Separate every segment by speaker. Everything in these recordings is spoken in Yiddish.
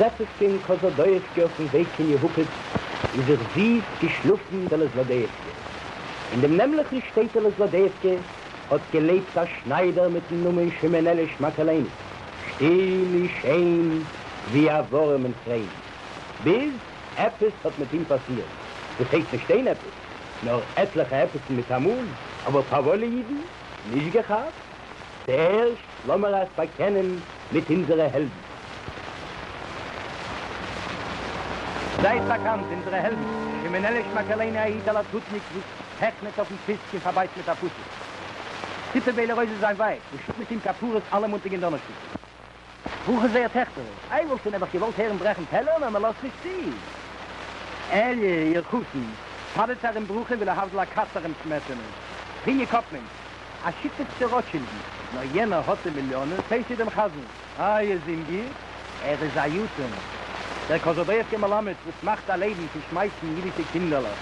Speaker 1: מאזעפעווקע און קאזאדאיעווקע אויפן וועג קיין יעהופעץ איז זיך זיס געשלאפן אין זלאדעיעווקע. אין דעם נעמליכן שטעטעלע זלאדעיעווקע האט געלעבט א שניידער מיטן נאמען שמעון-אלי' שמאקעלעני, שטיל און שיין ווי א ווארעם אין כריין. ביז עפעס האט מיט אים פאסירט. וואס הייסט נישט איין עפעס, נאר עטליכע עפעסן מיטאמאל, אבער פאוואליע אידן, נישט געכאפט. צוערשט לאמיר אייך באקענען מיט אונזערע העלדן. זייט באקאנט, אונזערע העלדן, שמעון-אלי' שמאקעלעני א איד א לאטוטניק וואס העכנעט אויפן פיסק און פארבייסט מיט א פאסיק. ציפע ביילע רויזע זיין ווייב, וואס שלאגט מיט אים כפרות אלע מאנטאג און דאנערשטאג. ברכה זייער טעכטערל, איי וואלט שוין נעבעך געוואלט הערן ברעכן טעלער נאר מען לאזט נישט צו. אלי' איר חתן, פאדעט ארום ברכה ווי להבדיל א קאץ ארום סמעטענע. פיניע קאפמענטש, א שותף צו רוטשילדן, נאר יענער האט די מיליאנען, פעסי דעם חזן, איי איז אים גוט? ער איז א יתום, דער קאזאדאיעווקער מלמד וואס מאכט א לעבן פון שמייסן אידישע קינדערלעך.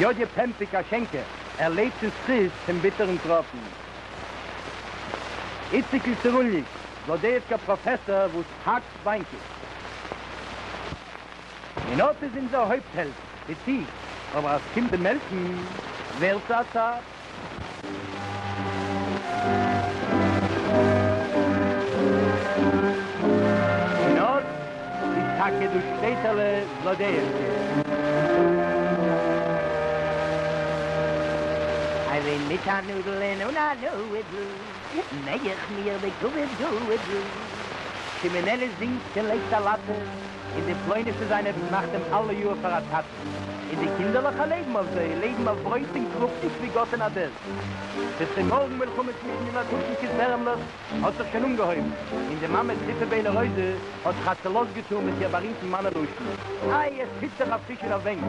Speaker 1: יודי פעמפיק א שענקער, ער לעבט אין זכות פון ביטערן טראפן. איציקל צירולניק, זלאדעיעווקער פראפעסאר וואס האקט באנקעס. און אט איז אונזער הויפט-העלד, די ציג, אבער אז ס'קומט צו מעלקן, ווערט זי א צאפ. און אט איז טאקע דאס שטעטעלע זלאדעיעווקע.
Speaker 2: אַרום מיט אַ נאָדל און אָן אַ נאָדל, ניי איך מיר בכּבֿוד גדול.
Speaker 1: שמעון-אלי' זינגט און לייגט אַ לאַטע, און די פּלוניתטע זײַנע מאַכט אים אַלע יאָר פֿאַר אַ טאַטע. און די קינדערלעך אַ לעבן אויף זיי, לעבן אויף ברויט און קרופּניק ווי גאָט אין אַדעס. די פֿרימאָרגן מלחמה צווישן די לאַטוטניקעס ווערעמלעך האָט זיך שוין אָנגעהויבן, און די מאַמע ציפּע ביילע רויזע האָט זיך אַ צעלאָז געטאָן מיט איר באַרימטן מאַמע-לשון, איי, עס טוט זיך אויף טיש און אויף בענק,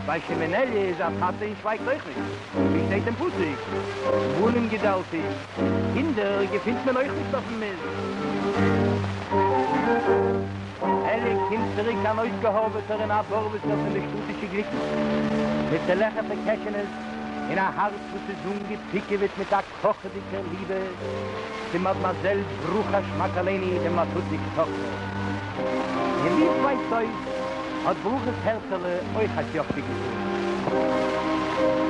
Speaker 1: ווייל שמעון-אלי' איז אַ טאַטע און שווייגט אויך נישט, ווי שטייט אין פּסוק, בנים גידלתי, קינדער געפינט מען אויך נישט אויפן מיסט. אלי' קומט צוריק אַן אויסגעהאָרוועטער און אַ באָרוועסער פון די שטאָטישע גליקן, מיט צעלעכערטע קעשענעס און אַ האַרץ וואָס איז אָנגעפּיקעוועט מיט אַ קאָכעדיקער ליבע צו מאַדמואַזעל ברכה שמאַקאַלעני, דעם לאַטוטניקס טאָכטער. און ווי עס ווייזט אויס, האָט ברכהס הערצעלע אויך אַ טיאָפּקע געטאָן.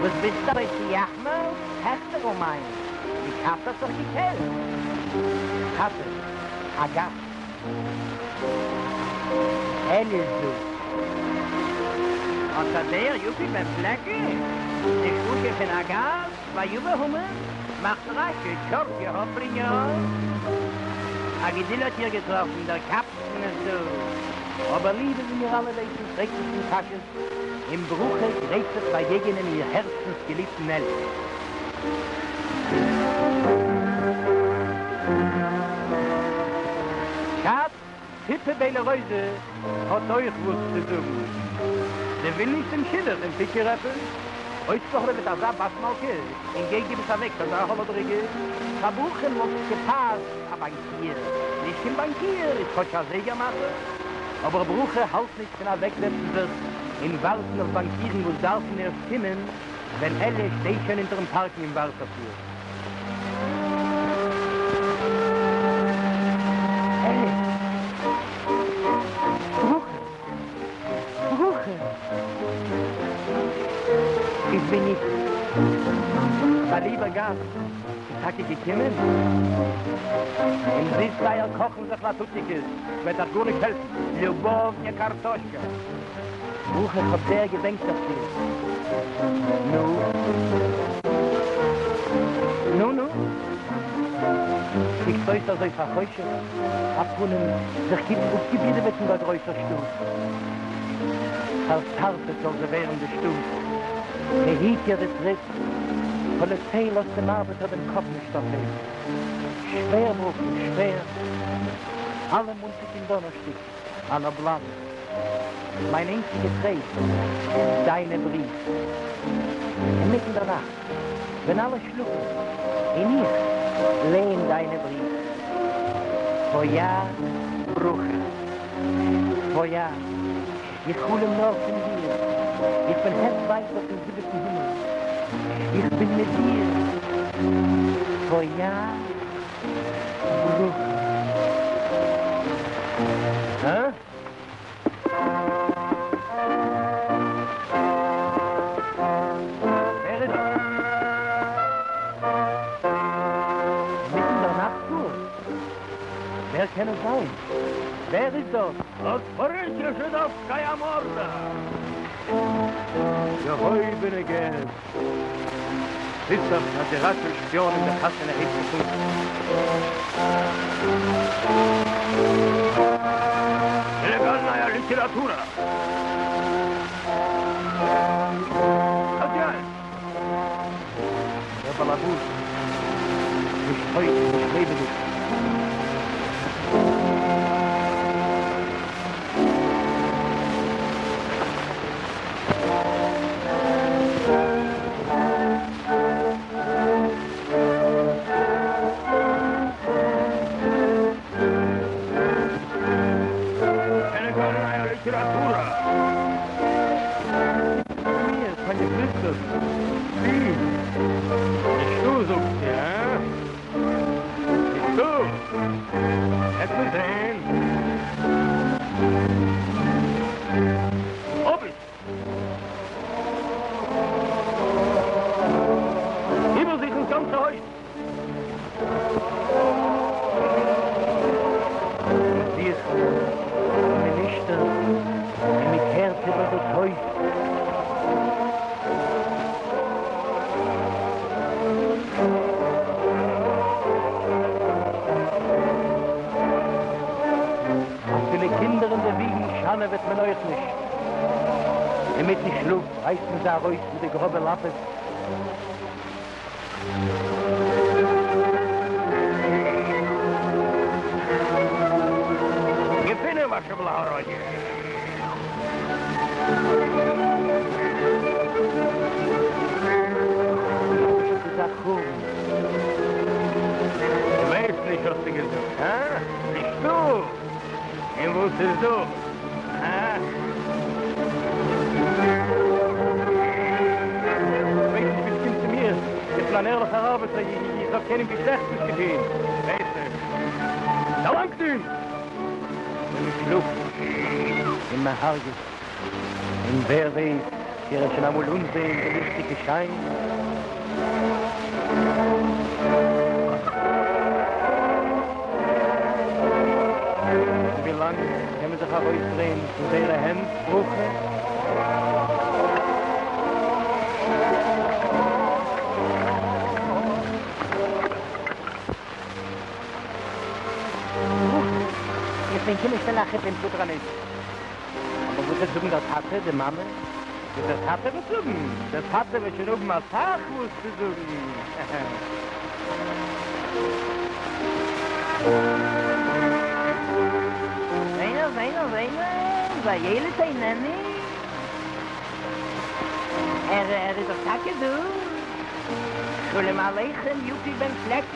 Speaker 2: וואָס ביסטו אַזוי צעיאַכמערט, טעכטערל מיינס? די קאַץ האָט זיך געקערט.
Speaker 1: טאַטע, אַ גאַסט. אלי' איז דא.
Speaker 2: אָט אַ דער יפי בן פלעקע, די שלשה פון אַ גאַסט, ויבא המן, מאכט רש"י, טשארט יהא פריניאס. א גדילה האט איר געטראפן, דער קבצן איז דא.
Speaker 1: אבער ליבע ווי מיר אלע ווייסן פרעגט נישט קיין קשיות, און ברכה גרייט זיך באגעגענען איר הערצנס געליבטן אלי'. שאץ, ציפע ביילע רויזע האט אויך וואס צו זאגן. זי וויל נישט דעם שידוך און פיקער עפעס אויסגעהאדעוועט אזא בת מלכה און גיי גיב עס אוועק פאר אזא האלאדריגע. פאר ברכה'ן וואלט זיך געפאסט א באנקיר. נישט קיין באנקיר איז כאטש א זייגער מאכער. אבער ברכה האלט נישט פון אוועקזעצן זיך און ווארטן אויף באנקירן וואס דארפן ערשט קומען ווען אלי' שטייט שוין אונטערן פארקן און ווארט אויף איר.
Speaker 2: אלי'! ברכה! ברכה!
Speaker 1: איזוויניטע, מיין ליבער גאסט איז טאקע געקומען? אומזיסט אייער קאכן זיך לאטוטניקעס וועט אייך גארנישט העלפן, ליובאוו ניע קארטאשקע.
Speaker 2: ברכה, איך האב זייער געבענקט נאך דיר.
Speaker 1: נו? נו נו? קוקסט אויס אזוי פאר'חושך'ט, א פנים זיך גוט אפגעבידעוועט אין דער גרויסער שטאט. פארשרפעט זאל זי ווערן די שטאט. געהיט אירע טריט. פאליציי לאזט דעם ארבעטער דעם קאפ נישט אויפהייבן. שווער ברכה, שווער.
Speaker 2: אלע מאנטאג און דאנערשטאג אן אבלאווע. מיין איינציגע טרייסט, דיינע בריוו. אינמיטן דער נאכט, ווען אלע שלאפן, און איך לייען דיינע בריוו. טוואיא ברכה. טוואיא, איך חלום נאר פון דיר. איך בין העט ווייט אויפן זיבעטן הימל. איך בין מיט דיר. טוואיא ברכה.
Speaker 1: הא? קען עס זיין? ווער איז דאס?
Speaker 3: Отворите, жидовская морда!
Speaker 1: געהויבענע געסט! זיצט דארט א דעראטער שפיאן אין דער חתונה הייבט זיך אן.
Speaker 3: Нелегальная литература! Хозяин!
Speaker 1: דער באלעבאס נישט טויט, נישט לעבעדיג.
Speaker 3: Нелегальная литература!
Speaker 1: מיר, פאניע קריסטוס, פליז.
Speaker 3: נישטא, זאגט זי, הא? נישטא? וועט מען זען. האב איך!
Speaker 1: איבערזוכן ס'גאנצע הויז. מען זוכט און מען נישטערט און מען קערט איבער דאס הויז. אפילו קינדער אין די וויגן שאנעוועט מען אויך נישט. אינמיטן שלאף רייסט מען זיי ארויס מיט די גראבע לאפעס.
Speaker 3: געפינען, וואשע בלאגאראדיע.
Speaker 1: עס איז א חורבן.
Speaker 3: דו ווייסט נישט האסטו געזאגט, הא? נישטא! און וואס איז דא? הא?
Speaker 1: כ'ווייס נישט ווי ס'קומט צו מיר, איך בין אן ערליכער ארבעטער, איך האב קיינעם קיין שלעכטס נישט געטון.
Speaker 3: ווייס נישט. דערלאנגט אים!
Speaker 1: און מ'שלאגט און מ'הרג'עט, און ווער ווייסט צי ער וועט שוין אמאל אנזען די ליכטיגע שיין. און ווי לאנג קען מען זיך ארויסדרייען פון זייערע הענט, ברכה? ברכה, איך בין געקומען שטעלן א חופה אין פוטערניש. אבער וואס וועט זאגן דער טאטע, די מאמע? וואס דער טאטע וועט זאגן? דער טאטע וועט שוין האבן אסאך וואס צו זאגן.
Speaker 2: זענער, זענער, זענער, והילד איננו. ער, ער איז דאך טאקע דא. שלום עליכם יוקל בן פלעקל.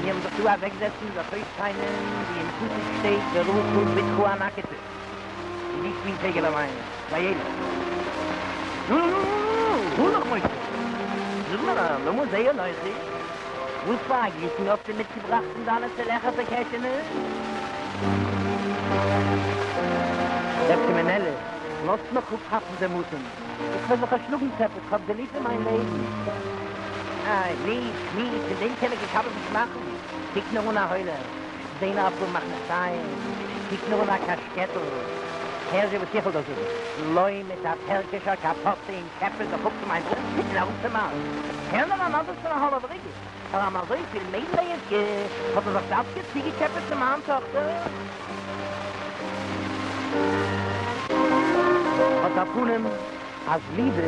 Speaker 2: מיר וועלן זיך דא אוועקזעצן זיך אויסשיינען ווי אין פסוק שטייט ורחל בתך הנאקעטע. און נישט ווי אין פייגעלע מיינס וילך. נו נו נו נו נו, הלך משה. זאג מיר נאר, למה זה אנכי? וואס פאר א גליקן האסטו מיטגעבראכט פון דיינע צעלעכערטע קעשענעס?
Speaker 1: רעבצין מינעלע, לאזט מיך אפכאפן דעם אטעם, איך וועל זיך ערשלאגן צו עפעס, כ'האב זי ליב ווי מיין לעבן.
Speaker 2: איי, ליב, שמיב, פון דעם קען מען קיין שבת נישט מאכן. קוק נאר אן א הוילער, זע נאר א פאר מכנסיים, קוק נאר אן א קאשקעטל.
Speaker 1: הער זשע וואס איך וועל דיר זאגן, לוי מיט א טערקישער קאפאטע און טשעפע זיך אפ צו מיין ברודער און אראפ צום מארק.
Speaker 2: הער נאר אן אנדערש פון א האלאווריגע. פאר אים אזויפיל מיידלעיעווקע האט ער זיך דווקא צוגעטשעפעט צו מיין טאכטער.
Speaker 1: האט א פנים אז ליבע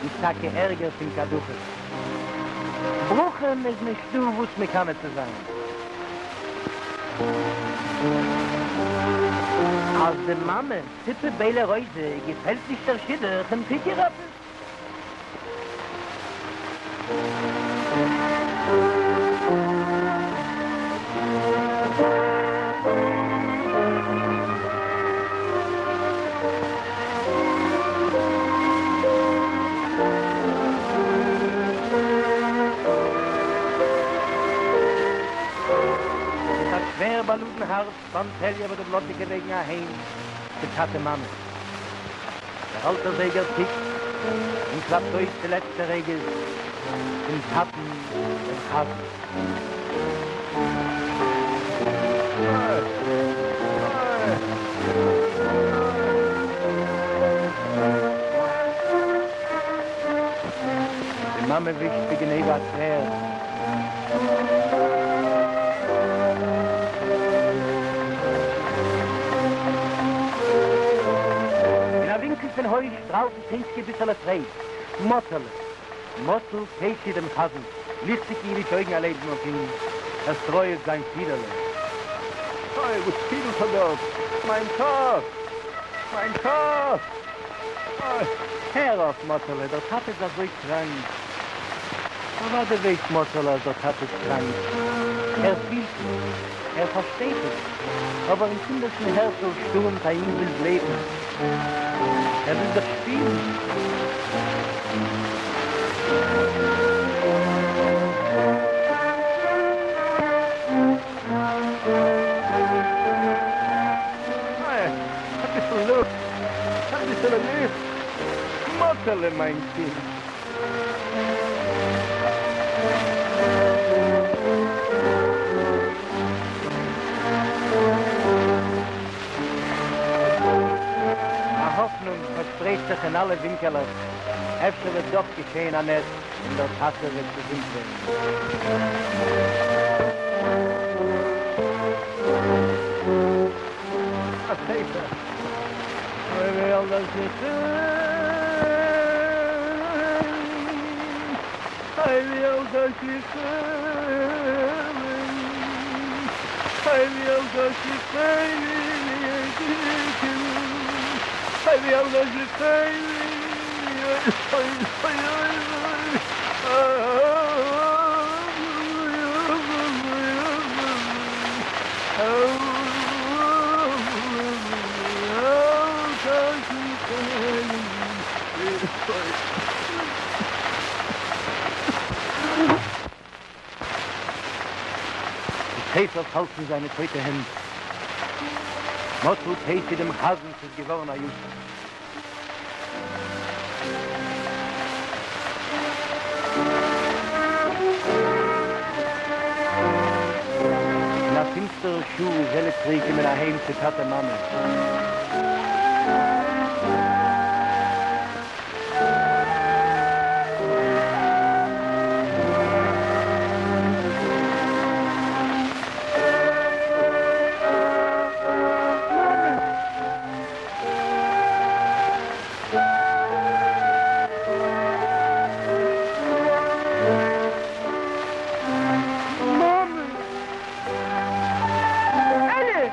Speaker 1: איז טאקע ערגער פון קדחת. ברכה'ן איז נישטא וואס מקנא צו זיין. אז די מאמע ציפע ביילע רויזע געפעלט נישט דער שידוך און טוט איר עפעס. מיט א שווער באלאדן הארץ שפאנט העליע איבער די בלאטיקע וועגן אהיים צו טאטע מאמע. דער אלטער זייגער טיקט און קלאפט אויס די לעצטע רגעס צום טאטן דעם חזן. די מאמע ווישט בגניבה א טרער. אין א ווינקל פון הויז שטראלט דאס איינציגע ביסעלע פרייד, מאטעלע. מאטל פייסי דעם חזן, ליכטיגע אידישע אויגן א לעבן אויף אים, ער סטרויעט זיין פידעלע.
Speaker 3: אוי, וואס פידלט ער דארט? מיין קאפ! מיין קאפ! אוי!
Speaker 1: הער אויף, מאטעלע, דער טאטע איז אזוי קראנק. אוודאי ווייסט מאטעלע אז דער טאטע איז קראנק. ער פילט עס, ער פארשטייט עס, אבער אין קינדערשן הערצל שטורעמט א יונג ווילד לעבן. ער וויל זיך שפילן.
Speaker 3: אוי, אביסל לופט, אביסעלע לופט, מאטעלע מיין קינד.
Speaker 1: א האפנונג פארשפרייט זיך אין אלע ווינקעלעך, אפשר וועט דאך געשעהן א נס און דער טאטע וועט געזונט ווערן.
Speaker 3: א ספר אוי וועל דאס איך אוי וועל דאס איך אוי וועל דאס איך אוי וועל דאס איך אוי אוי אוי
Speaker 1: די ספר פאלט פון זיינע טויטע הענט. מאטל פייסי דעם חזנ'ס איז געווארן א יתום. אין א פינסטערער שעה איז עליע צוריקגעקומען אהיים צו טאטע מאמע.
Speaker 3: מאמע! עליע!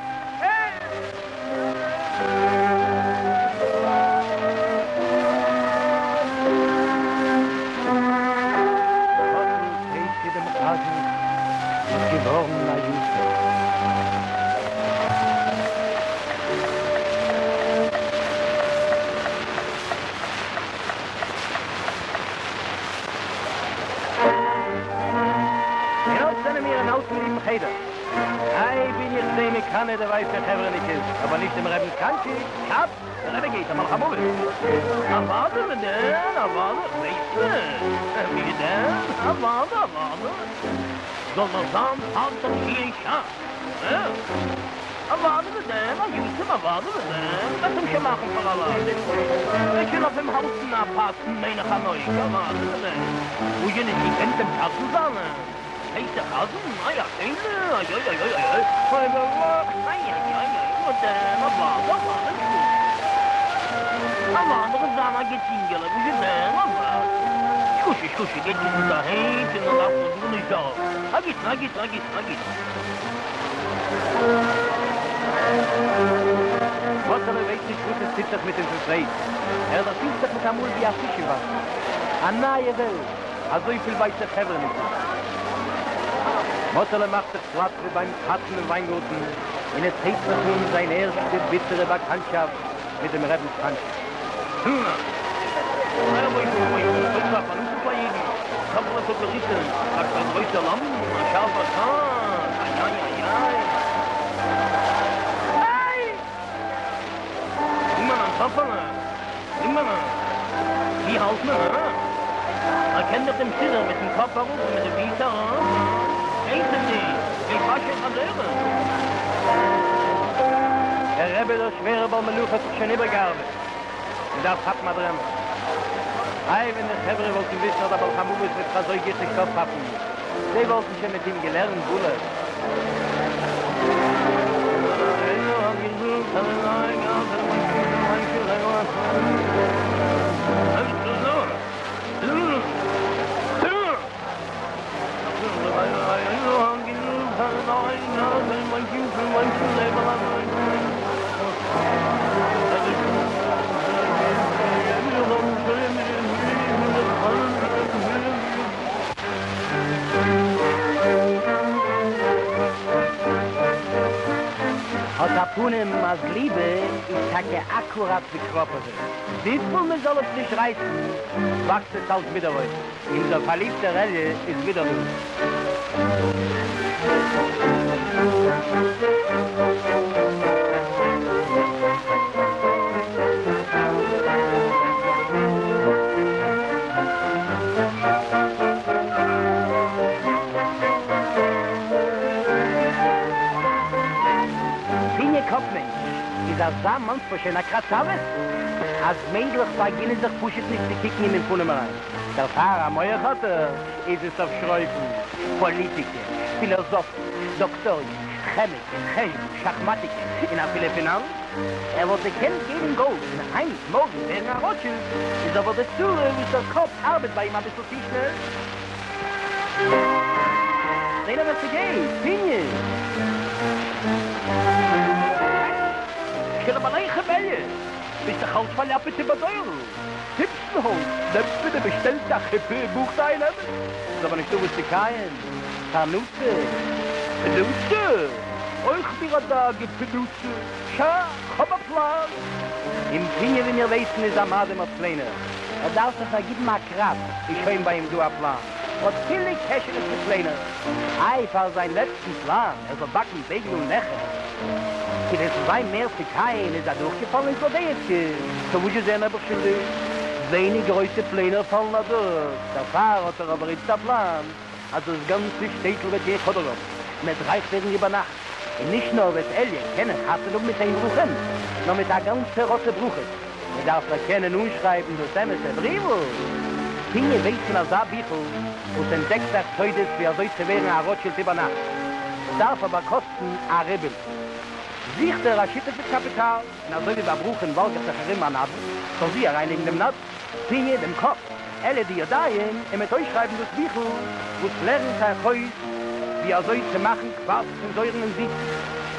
Speaker 1: מאטל פייסי דעם חזנ'ס איז געווארן א יתום. און אָט זענען מיר אין אַלטן ליבן חדר. אַי, בין איך זיי מקנא, די ווייסע חברהניקעס, אָבער נישט דעם רבינס קאַנטשיק. כאַפּ! דער רבי גייט, אַ מלאך-המוות. אַוואַדע, ווען דען? אַוואַדע, ווייסט מען. ווי דען? אַוואַדע, אַוואַדע. זאָל נאָר זײַן פּאַרט אַ שיען שאַ. אוואדע וואס דען? א יתום אוואדע וואס דען? וועט אים שוין מאכן פאר א לייב. וועט שוין אויף אים האלטן א פאסן מיין איך אן אויג. אוואדע וואס דען? וואס זשע נישט געקענט דעם טאטן זיינעם? הייסט דער חזן? איי א כלי? איי אוי אוי אוי אוי אוי איי איי איי איי וואס דען? אוואדע אוואדע נישט אוואדע וועט זיין א גוט אינגעלע וואס זשע דען? אוואדע שקושע שקושע גייט געזונט אהיים צו נאר דארף מען גארנישט דא א גוטן א גוטן א גוטן א גוטן. מאָטעלע ווייסט נישט וואָס עס טוט זיך מיט אים פֿון פֿרייד. ער דערפֿילט זיך מיט אַ מאָל ווי אַ פֿיש אין וואַסער. אַ נײַע וועלט! אַזוי פֿיל ווייסע חבֿרהניקעס. מאָטעלע מאַכט זיך פּלאַץ ווי בײַם טאַטן אין ווײַנגאָרטן און עס הייבט זיך אָן זײַן ערשטע ביטערע באַקאַנטשאַפֿט מיט דעם רבינס קאַנטשיק. דער רבי דער שווערער בעל מלאכה האט זיך שוין איבערגעארבעט. מען דארף כאפן א דרעמל. איי ווען די חברה וואלטן וויסן אז דער בעל חמובות וועט זיך אזוי גיך נישט אויפכאפן, זיי וואלטן שוין מיט אים געלערנט בלוף. האט א פנים אז ליבע איז טאקע אקוראט ווי קראפעווע, וויפיל מען זאל עס נישט רייסן וואקסט עס אלץ ווידער אויס. אונזער פארליבטער אלי' איז ווידער דא. פיניע קאפמענטש איז אזא מאנספארשוין א קראסאוועץ אז מיידלעך פארגינען זיך פשוט נישט צו קוקן אים אין פנים אריין. דערפאר א מח האט ער, איז עס אויף שרויפן. פאליטיקע, פילאזאפיע, דאקטאריע, כעמיקע, חשבון, שאכמאטיקע, און אפילו פינאנץ. ער וואלט געקענט געבן גאלד און היינט מארגן ווערן א רוטשילד, איז אבער די צרה וואס דער קאפ ארבעט ביי אים אביסל צו שנעל. זעה נאר ווער ס'גייט, פיניע! שלום עליכם אלי'! ביסט דאך אלץ פארליאפעט אין באדויערן. טיפסטן האלץ נעמט מען און באשטעלט א חופה און בוכט איין אמת. ס'איז אבער נישטא וואס צו קייען. פרנסה. פנוסה? אויך מיר א דאגה פנוסה. שאַ, כ'האב א פלאן. און פיניע ווי מיר ווייסן איז א מאדים אויף פלענער. ער דארף זיך נאר גיבן א קראץ איז שוין ביי אים דא א פלאן. האט פילע קעשענעס מיט פלענער. איי פאר זיין לעצטן פלאן ער זאל באקן בייגל און לעכער כדי ס'זאל זיין מער צו קייען איז אדורכגעפאלן אין זלאדעיעווקע טא וואס איז ער נעבעך שולדיג? ווייניג גרויסע פלענער פאלן אדורך דערפאר האט ער אבער איצט א פלאן אז דאס גאנצע שטעטל וועט גיין כאדאראם מ'עט רייך ווערן איבערנאכט און נישט נאר וועט אלי' קענען חתונה האבן מיט איין ברוכה'ן נאר מיט א גאנצע ראטע ברוכות. מען דארף נאר קענען אנשרייבן דאס אמת'ע בריוול. פיניע ווייסט פון אזא ביכל וואס ענטדעקט אייך סודות ווי אזוי צו ווערן א רוטשילד איבערנאכט. ס'דארף אבער קאסטן א רובל. זוכט ער א שותף מיט קאפיטאל, און אזוי ווי ביי ברוכה'ן וואלגערט זיך ארום א נדן, זאל זי אריינלייגן דעם נדן. פיניע דעם קאפ, אלי' די ידיים, און מ'עט אויסשרייבן דאס ביכל וואס לערנט אייך אויס ווי אזוי צו מאכן קוואס פון זויערן און זיסן,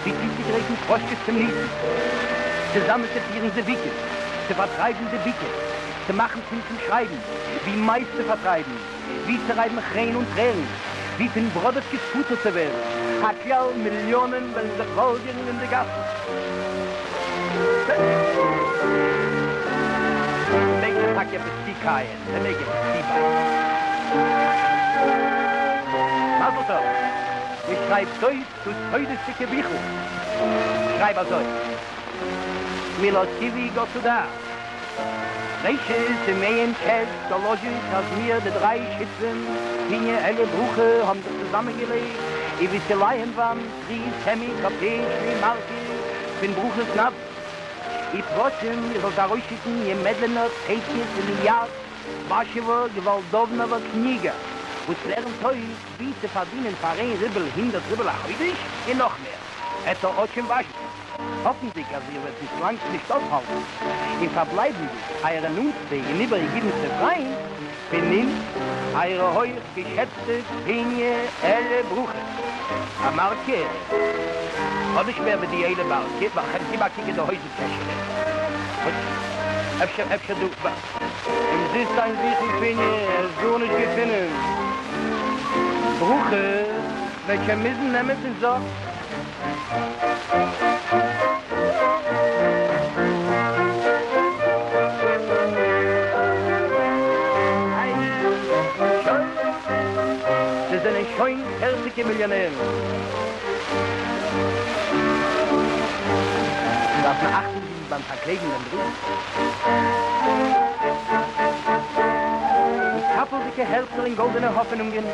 Speaker 1: ווי צוצוגרייטן פראשקעס צום ניסן, צוזאמענצופירן זיוויגים, צו פארטרייבן דיבוקות, צו מאכן צמצום שרייבן, ווי מייז צו פארטרייבן, ווי צו רייבן חן און טרערן, ווי פון בראדעווקעס פטור צו ווערן, הכלל מיליאנען וועלן זיך וואלגערן אין די גאסן. מעג מען טאקע עפעס צוקייען, מען מעג עפעס צובייסן. מזל טוב! דו שרייבסט אויס דאס סודות'דיגע ביכל. שרייב אזוי. מילאסטיווי גאסודאר. ראשית אימעיעם טשעסט דאלאזשיט אז מיר די דריי שותפים פיניע אלי' ברכה האבן זיך צוזאמענגעלייגט אי וויסילייעם וואם טרי סעמי קאפעיטשני מארקי פון ברכה'ס נדן אי פראשים איר זאלט ארויסשיקן ניעמעדלענא תיכף ומיד וואשעווא געוואלדאוונאווא קניגא וואס לערנט אויס ווי צו פארדינען פאר איין רובל הונדערט רובל א חודש און נאך מער עטא אטשין וואזשנא. האפנדיג אז איר וועט אונז לאנג נישט אפהאלטן, און פארבלייבנדיג אייערע נאנטסטע און איבערגעגעבנסטע פריינט, פון אונז, אייערע הויך געשעצטע פיניע אלי' ברכה. א מארקע? כ'האב נישט מער ווי די איינע מארקע, וועלכע גיב א קוק אין די הויזן קעשענע. אפשר אפשר דא. אומזיסט דיין זוכן פיניע, וועסט גארנישט געפינען. ברכה וועט שוין מוזן נעמען פון זאק. זיי זענען שוין פערטיגע מיליאנערן. דארף מען אכטונג געבן ביים פארקלעבן דעם בריוו. שטאפלדיגע הערצער און גאלדענע האפענונגען,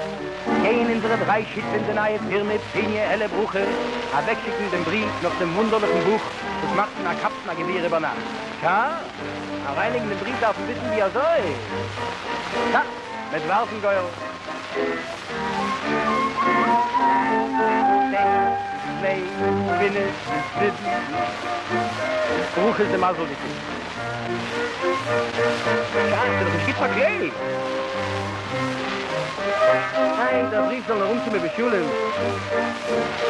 Speaker 1: גייען אונזערע דריי שותפים די נייע פירמע פיניע עלע ברכה אוועקשיקן דעם בריוו נאך דעם וואונדערליכן בוך וואס מאכט פון א קבצן א גביר איבערנאכט. טשא, אריינלייגן דעם בריוו דארף מען וויסן ווי אזוי. טא, מ'עט ווארפן גורל. איינס, צוויי, פינף, זיבן. ברוך איז די מזל'דיגע. שאַ, ס'איז דאָך נישט גוט פֿאַרקלעפּט. איי, דער בריוו זאָל נאָר אָנקומען בשלום.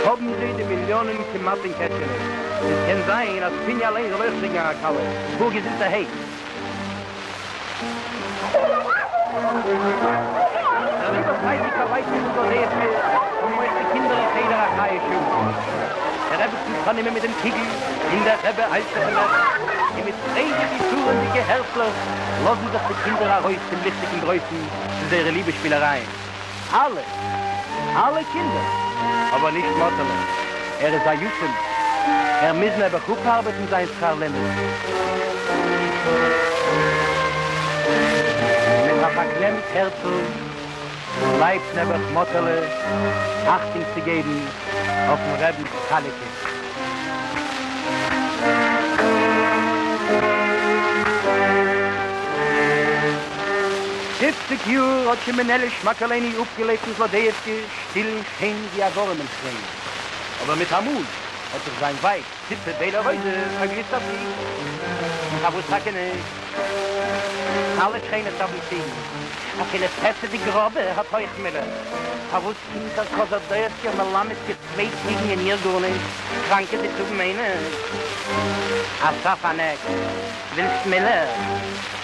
Speaker 1: האָבן זיי די מיליאָנען כּמעט אין קעשענע. עס קען זײַן, אַז פּיניע אַליין זאָל אויך קריגן אַ כּלה. פֿאָר געזונטערהייט. דעריבער פֿרייטיק פֿאַרווײַזט מען אונדזער דעיעווקע, האָבן אויך די קינדער אין חדר אַ חיה-שעה. די רביצין איז פֿאַרנומען מיט דעם קיגל און דער רבי איילט זיך אין עסן, און מיט פֿריידיק יסורימדיקע הערצלעך לאָזן זיך די קינדער אַרויס צום ליכטיקן דרויסן צו זייערע ליבע שפּילערייען. אַלע, אַלע קינדער, אָבער נישט מאָטעלע. ער איז אַ יתום. ער מוז נעבעך אָפּאַרבעטן זיין שכר-לימוד. מיט אַ פֿאַרקלעמט הערצל בלייבט נעבעך מאָטעלע אַכטונג צו געבן אויפֿן רבינס קאַליקע. פופציג יאר האט שוין מנעליש מאקעלעני אפגעלעבט אין זלאדעיעווקע שטיל און שיין ווי א ווארים אין כריין, אבער מיטאמאל האט זיך זיין ווייב ציפע ביילע רויזע פארגליסט א ציג. און פארוואס טאקע נישט? אלע שכנות האבן ציגן, אפילו פעסע די גראבע האט אויך מילך, פארוואס קומט דער קאזאדאיעווקער מלמד צו צוויי ציגן און איר גארנישט? קראנקע זי צו האבן איינע? א סוף אן עק. ווילסט מילך?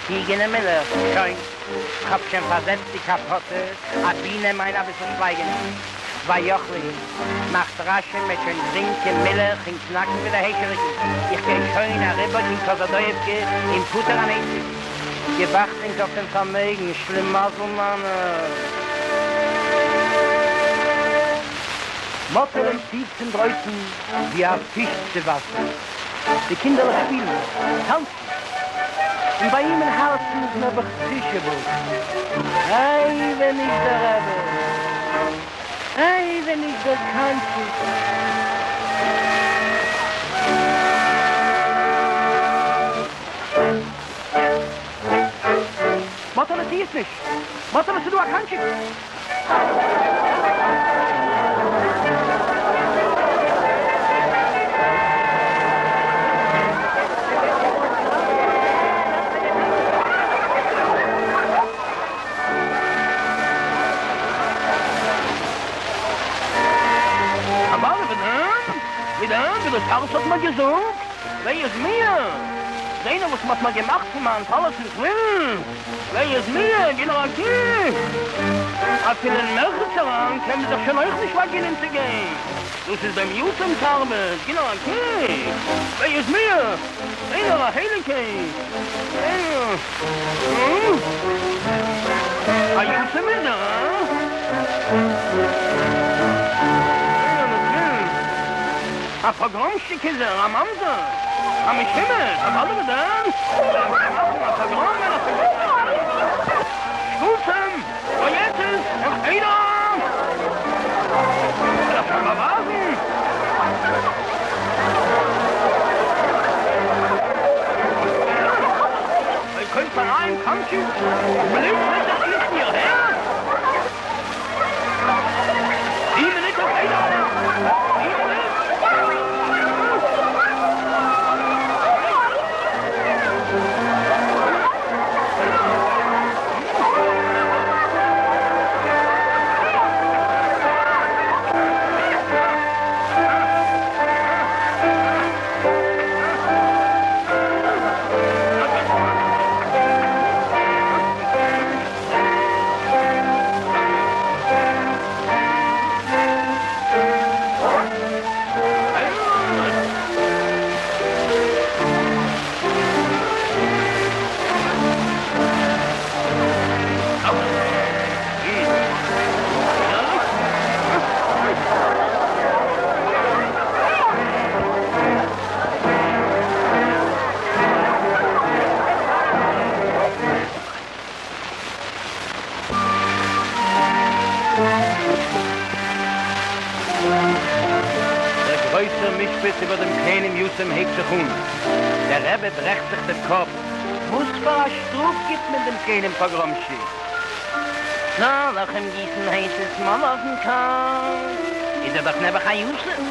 Speaker 1: ציגענע מילך? שוין, כ'האב שוין פארזעצט די קאפאטע, אבי נעם איין אביסל שווייגעניש. ויאכלו, מאכט רשי מ'עט שוין טרינקען מילך און קנאקן ווי די היישעריקן. איך גיי שוין אריבער קיין קאזאדאיעווקע און פטור אן עסק. גיב אכטונג אויף דעם פארמעגן, שלימזל מיינער. מאטעלען ציט צום דרויסן ווי א פיש צו וואסער. די קינדערלעך שפילן, טאנצן, און ביי אים אין הארצן איז נעבעך תשעה באב. איי ווען נישט דער רבי, איי ווען נישט דער קאנטשיק. מאטעלע טו עס נישט! מאטעלע ס'דא א קאנטשיק! דאס הארץ האט מיר געזאגט, וויי איז מיר, זע נאר וואס מ'האט מיר געמאכט פון מיין טלית און תפילין. וויי איז מיר, גיב נאר א קוק! אפילו אין מרחץ אריין קען מען זיך שוין אויך נישט פארגינען צו גיין, דאס איז דעם יתומ'ס ארבעט, גיב נאר א קוק! וויי איז מיר, זע נאר א הייליגקייט! א יתום איז ער, הא? א פאגראמשטיק איז ער, א ממזר, א משומד, א באלעבאדען, א פאגראם און א פאגראם, שקצים, גויעטעס, און חדר! וועל איך שוין באווייזן! איר קויפט א נייעם קאנטשיק, בלוט וועט זיך גיסן איר הערט? די מינוט אויף חדר! די מינוט! גרויסער משפט איבער דעם קליינעם יתום הייבט זיך אן. דער רבי ברעכט זיך דעם קאפ, וואס פאר א שטראף גיט מען דעם קליינעם פאגראמשיק? זאל איך אים גיסן הייסע סמאלע אויפן קאפ? איז ער דאך נעבעך א יתום.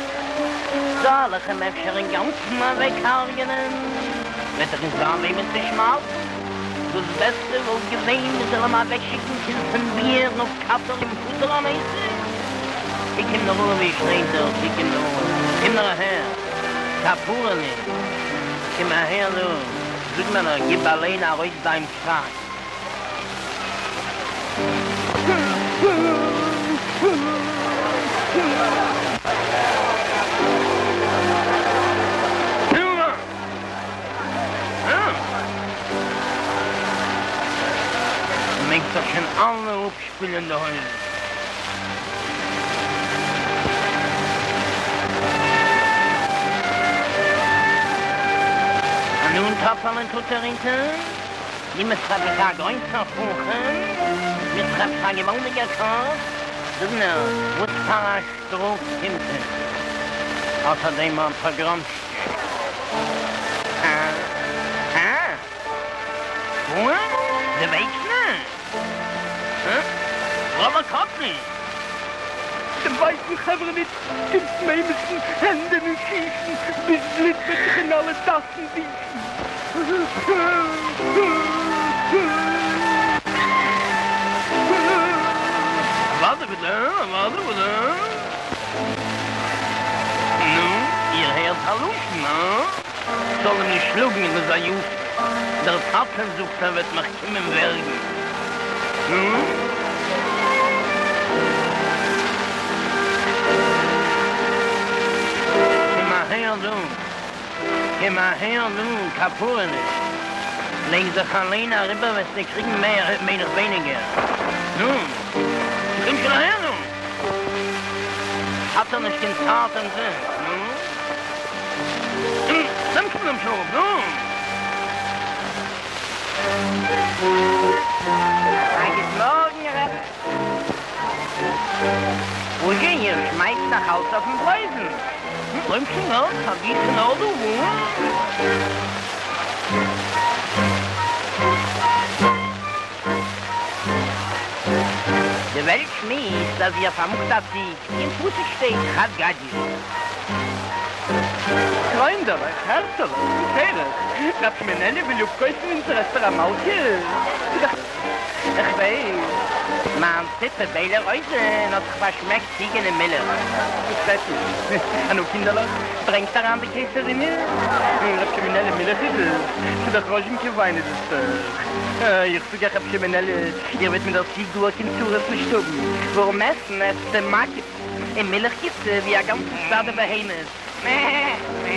Speaker 1: זאל איך אים אפשר אינגאנצן אוועקהרג'ענען? וועט דאך נישט זיין וועמען צו שמל'ן. דאס בעסטע וואלט געווען מען זאל אים אוועקשיקן קיין סיביר אויף קאטארגע און פטור אן עסק. קוק אים נאר אן ווי ער שטייט דארט, קוק אים נאר אן. קום נאר אהער, כפרה נישט. קום אהער דא, זאג מיר נאר, גיב אליין ארויס דיין פסק. מעג זיך שוין אלע אפשפילען די הויזן. און נון טאפעלען טוט ער אונטער, די מיט א גרויסער חכם, מיט עפעס א געוואלדיגער קאפ, זאג נאר, וואס פאר א שטראף קומט אים אט דעם פאגראמשטשיק? הא? הא? וואס? דו ווייסט נישט? הא? ראבא קאפלי!
Speaker 2: דעם ווייסן חברה ניט קומט מעמעצן הענדען און שיסן ביז בלוט וועט זיך אין אלע גאסן גיסן.
Speaker 3: אוודאי וודאי, אוודאי וודאי. נו, איר הערט א לשון, הא? זאל אים נישט שלאגן ער איז א יתום. דער טאטע זאגט ער וועט מיך קומען ווערגן. נו? קום אהער דא, קום אהער דא, כפרה נישט. לייג זיך אליין אריבער וועסטו קריגן מער, מיין איך ווייניגער. נו? קום שוין אהער דא. האט ער נישט קיין צייט אומזינסט, נו? נעם שוין דעם שאף, נו!
Speaker 1: א גוט מארגן רבי. וואזשע איר שמייסט נאך אלץ אויפן בלויזן?
Speaker 3: נעם שוין אויף א ביסן אדער וואס?
Speaker 1: די וועלט שמועסט אז איר פארמאגט א ציג, אין פסוק שטייט חד גדיא.
Speaker 2: פריינדעלעך, הערצעלעך, וואס הער איך? רב שמענעלע וויל אפקויפן אונזער אסתר המלכה?
Speaker 1: איך ווייס, מיין ציפע ביילע רויזען האט זיך פארשמעקט ציגענע מילך.
Speaker 2: וואס רעדט איר? אנו קינדערלעך, ברענגט אריין די קיסערינע. רב שמענעלע מילך איז עס? ס'איז דאך ראזשינקע וויין איז עס דאך. איך זאג אייך רב שמענעלע, איר וועט מיט דער ציג גאר קיין צרות נישט האבן, ווארום עסן עסט זי מכות, און מילך גיט זי ווי א גאנצע סטאדע בהמות. מע! מע!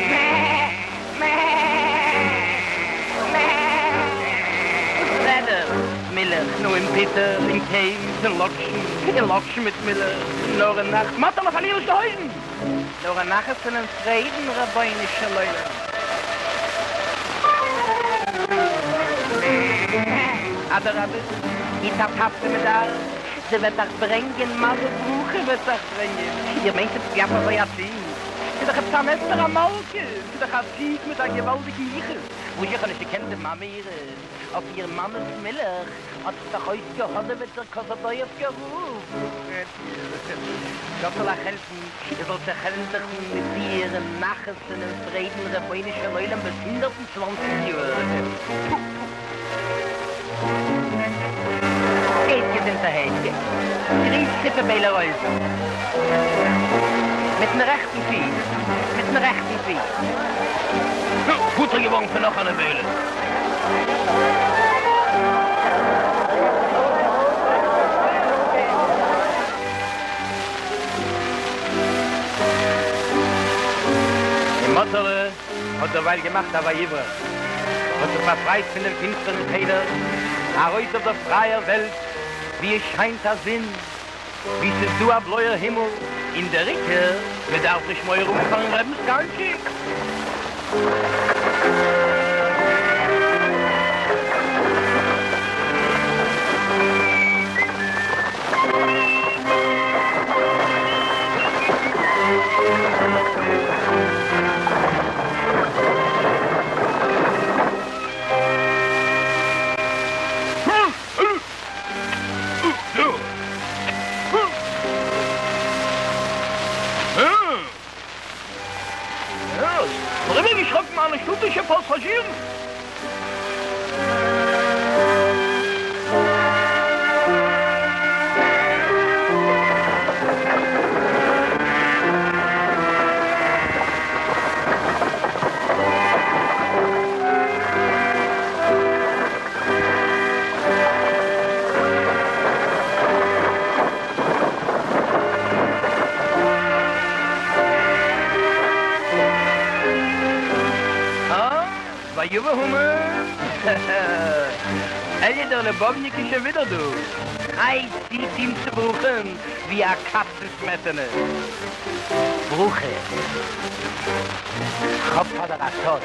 Speaker 2: מע! מע! וואס רעד איך? מילך, נו און פוטער, און קעז, און לאקשן, און לאקשן מיט מילך, נאר א נחת, מאטעלע פארליר נישט די הויזן! נאר א נחת און פריידן, רבונו של עולם. אדרבה, גיט א טאפ ווי מען דארף, זי וועט אייך ברענגען מזל ברכה וועט זי אייך ברענגען, איר מיינט עפעס גלאט אזוי א ציג? ס'איז דאך עפעס אן אסתר המלכה, ס'איז דאך א ציג מיט א געוואלדיגן יחוס, וואס איך האב נישט געקענט די מאמע אירע, אויף איר מאמע'ס מילך האט זיך דאך אויסגעהאדעוועט דער קאזאדאיעווקער רב. גאט זאל אייך העלפן איר זאלט זיך ענדיגן מיט איר אין נחת און אין פריידן רבונו של עולם ביז 120 יאר. טפו טפו. גייט געזונטערהייט, גייט. גריס ציפע ביילע רויזע. מיטן רעכטן פיס, מיטן רעכטן פיס.
Speaker 3: פטור געווארן פון נאך א נבילה.
Speaker 1: און מאטעלע האט דערווייל געמאכט א ויברח, האט זיך באפרייט פון דעם פינסטערן חדר, ארויס אויף דער פרייער וועלט, וואו עס שיינט א זון, וואו ס'איז דא א בלויער הימל, און דער עיקר, מ'דארף נישט מורא האבן פאר'ן רבינ'ס קאנטשיק. פאסאזשירן. אה, ויבא המן! אלי' דער לבבניק איז שוין ווידער דא. איי, ציט אים צו ברוכ'ן ווי א קאץ צו סמעטענע. ברכה, כ'האב פאר דיר א סוד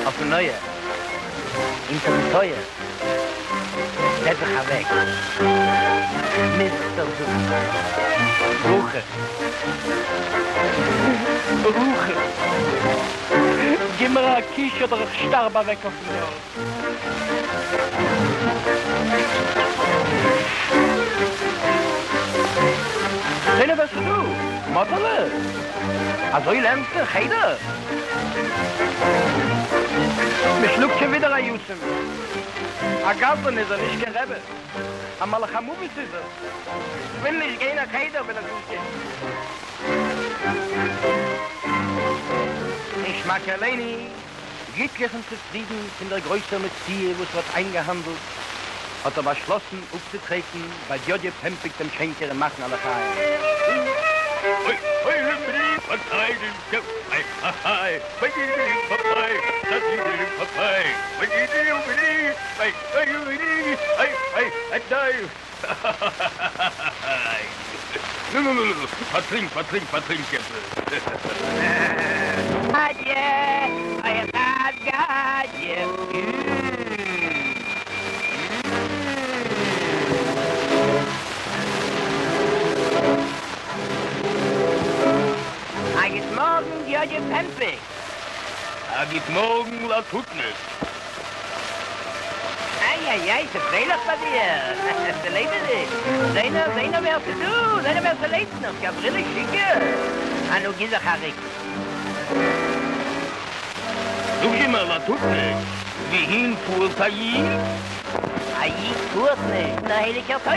Speaker 1: אויפן אויער, אונטערן טויער. זעץ זיך אוועק, כ'מוז עס דיר זאגן. ברכה, ברכה, גיב מיר א קיש אדער איך שטארב אוועק אויפן ארט. זע נאר ווער ס'איז דא, מאטעלע? אזוי לערנסטו אין חדר? מ'שלאגט שוין ווידער א יתום. א גזלן איז ער, נישט קיין רבי. א מלאך המוות איז ער. כ'וויל נישט גיין אין חדר וויל איך נישט גיין. און שמעקעלעני, גליקליך און צופרידן פון דער גרויסער מציאה וואס ער האט איינגעהאנדלט, האט ער באשלאסן אפצוטרעטן ביי דיאדיע פעמפיק דעם שענקער און מאכן א לחיים. א גוט מארגן דיאדיע פעמפיק.
Speaker 4: א גוט מארגן לאטוטניק.
Speaker 1: איי איי איי ס'פרייליך ביי דיר, ס'לעבעדיג, זע נאר זע נאר ווער ס'דא, זע נאר ווער ס'לעבט נאך, גבריאלע שיכור, א נו גיב זיך א ריק.
Speaker 4: זאג מיר לאטוטניק, וואוהין פארט א איד?
Speaker 1: א איד פארט נישט, אין דער הייליגער תורה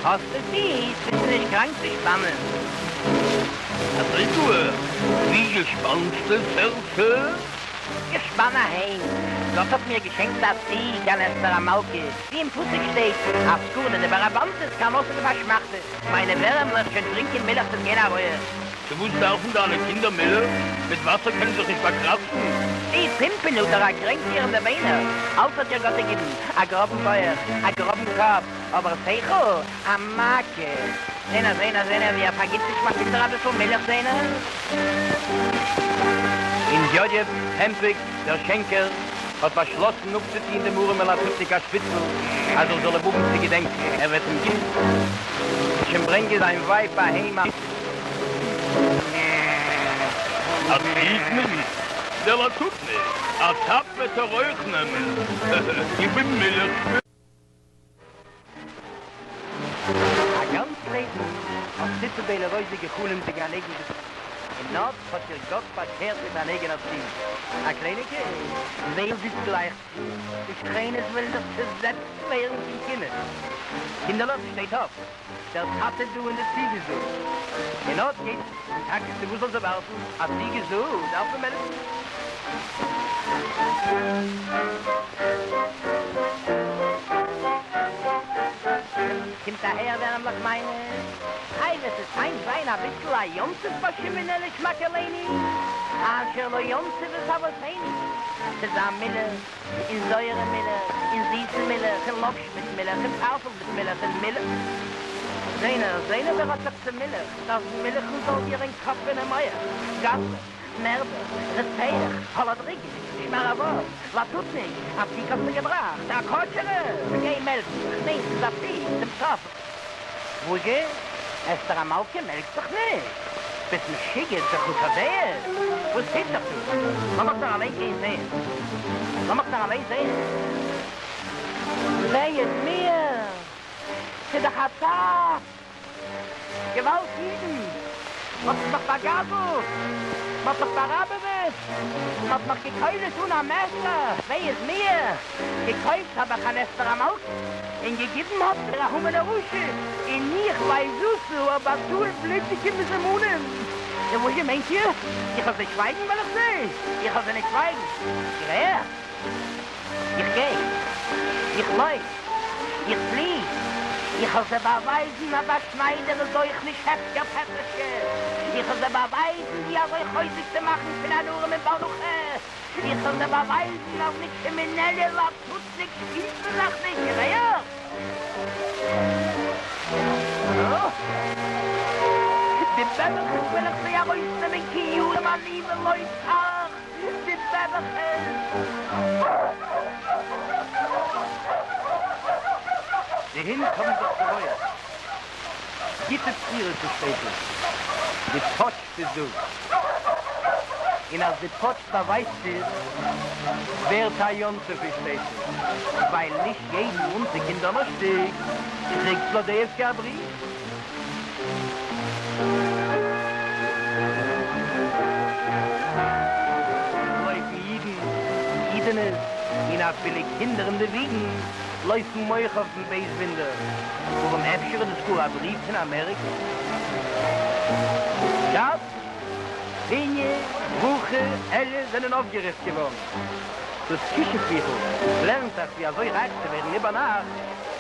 Speaker 1: האסטו פיס, ביסטו נישט קראנק צו שפאנען.
Speaker 4: אזוי גאר? וואו שפאנסטו סערשע?
Speaker 1: איך שפאן אהיים, גאט האט מיר געשענקט א ציג, אן אסתר המלכה, ווי אין פסוק שטייט, א סקורנע די באראבאנטעס קיין אויס די פארשמאכטע, מיינע ווערעמלעך שוין טרינקען מילך ס'וועט גיין א רויעך.
Speaker 4: צו וואס דארפן דיינע קינדער מילך? מיט וואסער קענען זיך נישט באקראצן.
Speaker 1: די פימפענוטער א קרענק איר אין די ביינער, אלץ האט איר גאט געגעבן, א גראבן בויך, א גראבן קאפ, אבער שכל? א מכה! זע נאר, זע נאר, זע נאר ווי ער פארגיט זיך מיין קינדער אביסל מילך זע נאר.
Speaker 5: און דיאדיע פעמפיק דער שענקער האט באשלאסן אפצוטוהן דעם ארעמען לאטוטניק א שפיצל אז ער זאל אים האבן צו געדענקען, ער וועט אים שוין ברענגען זיין ווייב אהיים א.
Speaker 4: א ציג נעמט דער לאטוטניק, א טאפ וועט ער אויך נעמען, איך בין מילך.
Speaker 1: א גאנץ לעבן האט ציצע ביילע רויזע געחלומט וועגן אן אייגן געשעפט, און אט האט איר גאט באשערט מיט אן אייגענער ציג. א קלייניקייט, ווער זיצט גלייך צו, די שכנות וועלן דאך צעזעצט ווערן פון קנאה. קינדערלעך, שטייט אויף, דער טאטע דא און די ציג איז דא. און אט גייט און טאקע צו וואס זאל זי ווארטן, א ציג איז דא, דארף מען מעלקן. קומט אהער ווערעמלעך מיינע, איי וועט עס היינט זיין אביסל א יום טוב ביי שמעונ'עלע שמעקעלעני, אשר לא ימצאו את אבותינו, ס'איז א מילך, און זויערע מילך, און זיסע מילך, און לאקש מיט מילך, און פארפל מיט מילך, און מילך. זע נאר, זע נאר ווער האט זיך צומילכט, אז מילכן זאל דיר אין קאפ און אין מח, גזלן, מערדער, רוצח, האלאדריגע, שמאראוואר, לאטוטניק, א ציג האסטו געבראכט, א כשר'ע, גיי מעלק זיך, ניין ס'איז א ציג, צום סוף. וואזשע? אסתר המלכה מעלקט זיך נישט? ביסט משוגע? ס'איז חסר דעה? וואס טוט זיך דא? לאמיך נאר אליין גיין זעהן. לאמיך נאר אליין זעהן. וויי איז מיר! ס'איז דאך א טאפ! געוואלד אידן! מ'האט עס דאך בא'גזל'ט!
Speaker 3: מ'האט מיך באראבעוועט! מ'האט מיך געקוילעט אן א מעסער! וויי איז מיר! געקויפט האב איך אן אסתר המלכה, און געגעבן האט מיר א המן הרשע, און איך, וויי זושא, האב באצאלט בלוטיגע מזומנים! און וואס זשע מיינט איר? איך וועל זיי שווייגן וועל איך זיי? איך וועל זיי נישט שווייגן! איר הערט? איך גיי! איך לויף! איך פלי! איך וועל זיי באווייזן אז א שניידער איז אויך נישט הפקר פעטרישקע! איך וועל זיי באווייזן ווי אזוי חוזק צו מאכן פון אן ארעמען בעל מלאכה! איך וועל זיי באווייזן אז מיט שמעון-אלי' לאטוטניק שפילט מען זיך נישט! איר הערט? די בעבעכעס וועל איך זיי ארויסנעמען כי ירים אני ולא תח! די בעבעכעס!
Speaker 5: די הינט האבן זיך צעוואויעט. גוטע בשורות אין שטעטל. די פאטשט איז דא. און אז די פאטשט באווייזט זיך, ווערט א יום טוב אין שטעטל. ווייל נישט יעדן מאנטאג און דאנערשטאג קריגט זלאדעיעווקע א בריוו. לויפן אידן, אידענעס, און אפילו קינדער אין די וויגן לויפן אויך אויף דעם בייז וואונדער, ווארום אפשר איז דאס גאר א בריוו פון אמעריקע? שאץ, פיניע, ברכה, אלי' זענען אויפגעריכט געווארן. דאס כישוף-ביכל לערנט אייך ווי אזוי רייך צו ווערן איבערנאכט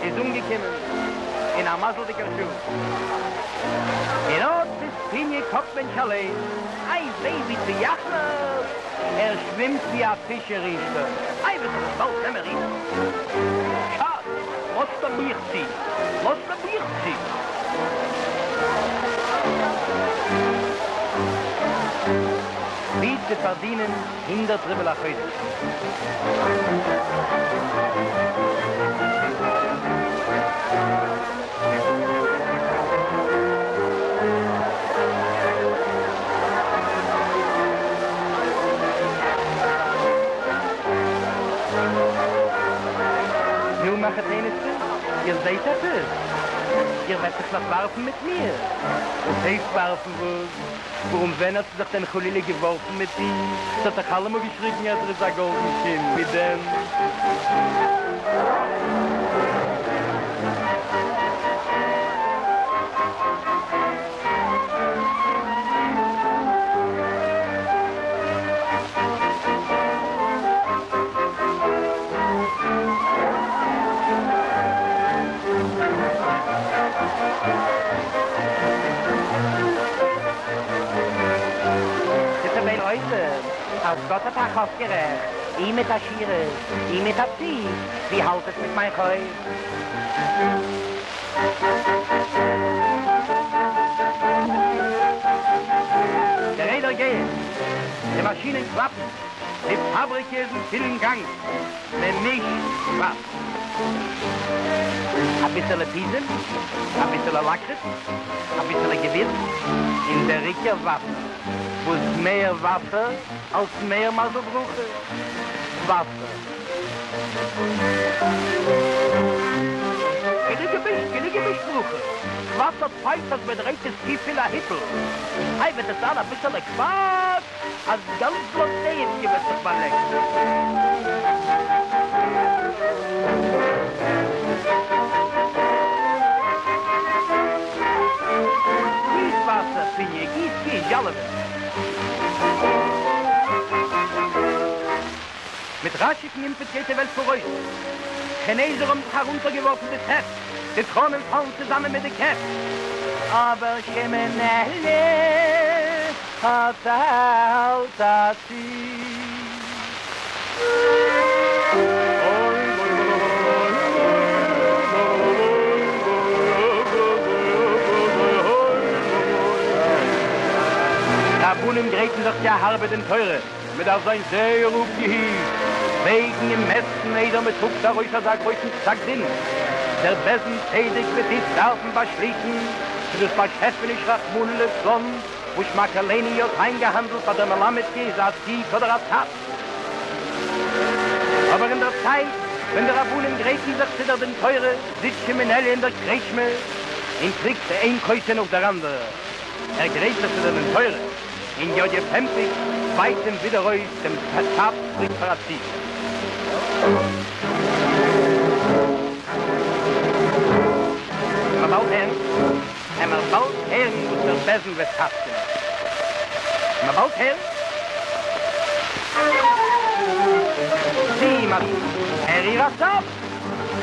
Speaker 5: איז אנגעקומען אין א מזל'דיגער שעה. און אט איז פיניע קאפמענטש אליין, איי וויי ווי צעיאכמערט ער שווימט ווי א פיש אין ריכטער, איי וועט ער עס באלד נעמען ריכטער. שאץ, לאזט ער מיך צו, לאזט ער מיך צו. ווי צו פארדינען הונדערט רובל א חודש. נו, מחותנת'טע, איר זעט עפעס? איר וועט זיך נאך ווארפן מיט מיר? וואס הייסט ווארפן וואס? ווארום ווען האט זי זיך דען חלילה געווארפן מיט אים? זי האט דאך אלעמאל געשריגן אז ער איז א גאלדן קינד, ווי דען?
Speaker 3: תיכף אין אויסער אז גאט האט אייך אויפגערעכט, אי מיט עשירות, אי מיט א ציג, ווי האלט עס מיט מיין חוב?
Speaker 5: די רעדער גייען, די מאשינען קלאפן, די פאבריקע איז אין פולן גאנג, מען מישט קוואס.
Speaker 3: אביסעלע פיזם, אביסעלע לאקריץ, אביסעלע געווירץ, און דער עיקר וואסער.
Speaker 5: וואס מער וואסער, אלס מער מזל ברכה. וואסער.
Speaker 3: גענוג געמישט, גענוג געמישט ברכה. קוואס האט פיינט אז מען דרייט עס צופיל א היפל. איי וועט עס זיין אביסעלע קוואס אז גאנץ זלאטעיעווקע וועט זיך באלעקן.
Speaker 5: גיס וואסער, פיניע, גיס, גיס, זשאלעווע. מיט ראשיקן אימפעט גייט די וועלט פאראויס. כינעזער האבן זיך ארונטערגעווארפן די טרעפ, די טראנען פאלן צוזאמען מיט די קעפ.
Speaker 3: אבער שמעון-אלי' האט אלץ א ציל.
Speaker 5: רבנים גרייטן זיך צו א הארבע דין תורה. מען דארף זיין זייער אפגעהיט, וועגן און מעסטן איידער מען טראגט ארויס אזא גרויסן פסק דין. דער בית דין צדק וועט איצט דארפן באשליסן צו דאס באשעפעניש רחמנא לצלן וואס שמעקעלעני האט איינגעהאנדלט ביי דער מלמד'קע איז א ציג אדער א טאץ. אבער אין דער צייט ווען די רבנים גרייטן זיך צו דער דין תורה זיצט שמעון-אלי' אין דער קרעטשמע און קריגט איין כוסע נאך דער אנדערער. ער גרייט זיך צו דער דין תורה.
Speaker 1: און יאדיע פעמפיק בייט אים ווידער אויס דעם טאפ צוריק פאר א ציג. עמער באלד הערן, עמער באלד הערן וואס דער בית דין וועט פסק'ענען. עמער באלד הערן. צי מ'האט ער איר א טאפ,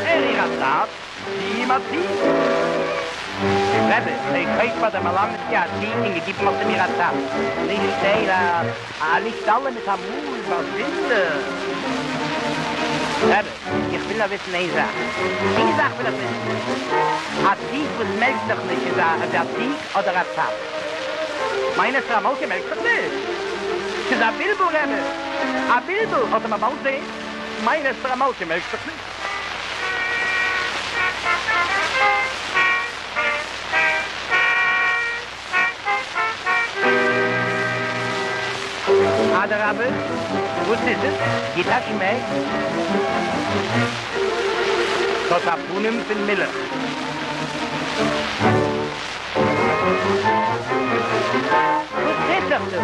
Speaker 1: ער איר א טאפ, צי מ'האט זי. רבי, איך קויף פאר דער מלמד'קע א ציג און געגיבן האט זי מיר א טאפ. נישט איינער, א נישט אלע מיט א מאל, באזונדער. רבי, איך וויל נאר וויסן איין זאך. איין זאך וויל איך וויסן. א ציג וואס מעלקט זיך נישט איז א איז א ציג אדער א טאפ? מיין אסתר המלכה מעלקט זיך נישט. ס'איז א בלבול רבי. א בלבול. אט עמער באלד זעהן. מיין אסתר המלכה מעלקט זיך נישט. אדרבה, וואס איז עס? גיט א שמעק. ס'האט א פנים פון מילך. וואס טוט זיך דא?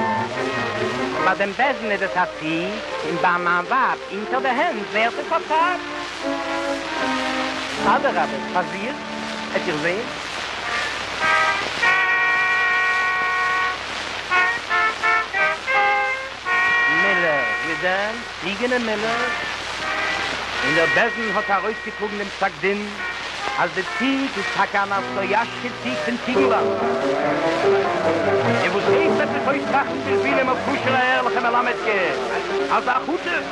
Speaker 1: ביי דעם בית דין איז עס א ציג, און ביי מיין ווייב אונטער די הענט ווערט עס א טאפ. אדרבה, פארזוכט, עט איר זען. מילך, געזען, ציגענע מילך, און דער בית דין האט ארויסגעטראגן דעם פסק דין אז די ציג איז טאקע א נאסטויאשטשע ציג פון ציגנלאנד. און וואס הייסט וועט זיך אויסטראכטן בלבולים אויף כשר'ע ערליכע מלמד'קע, אזא חצוף,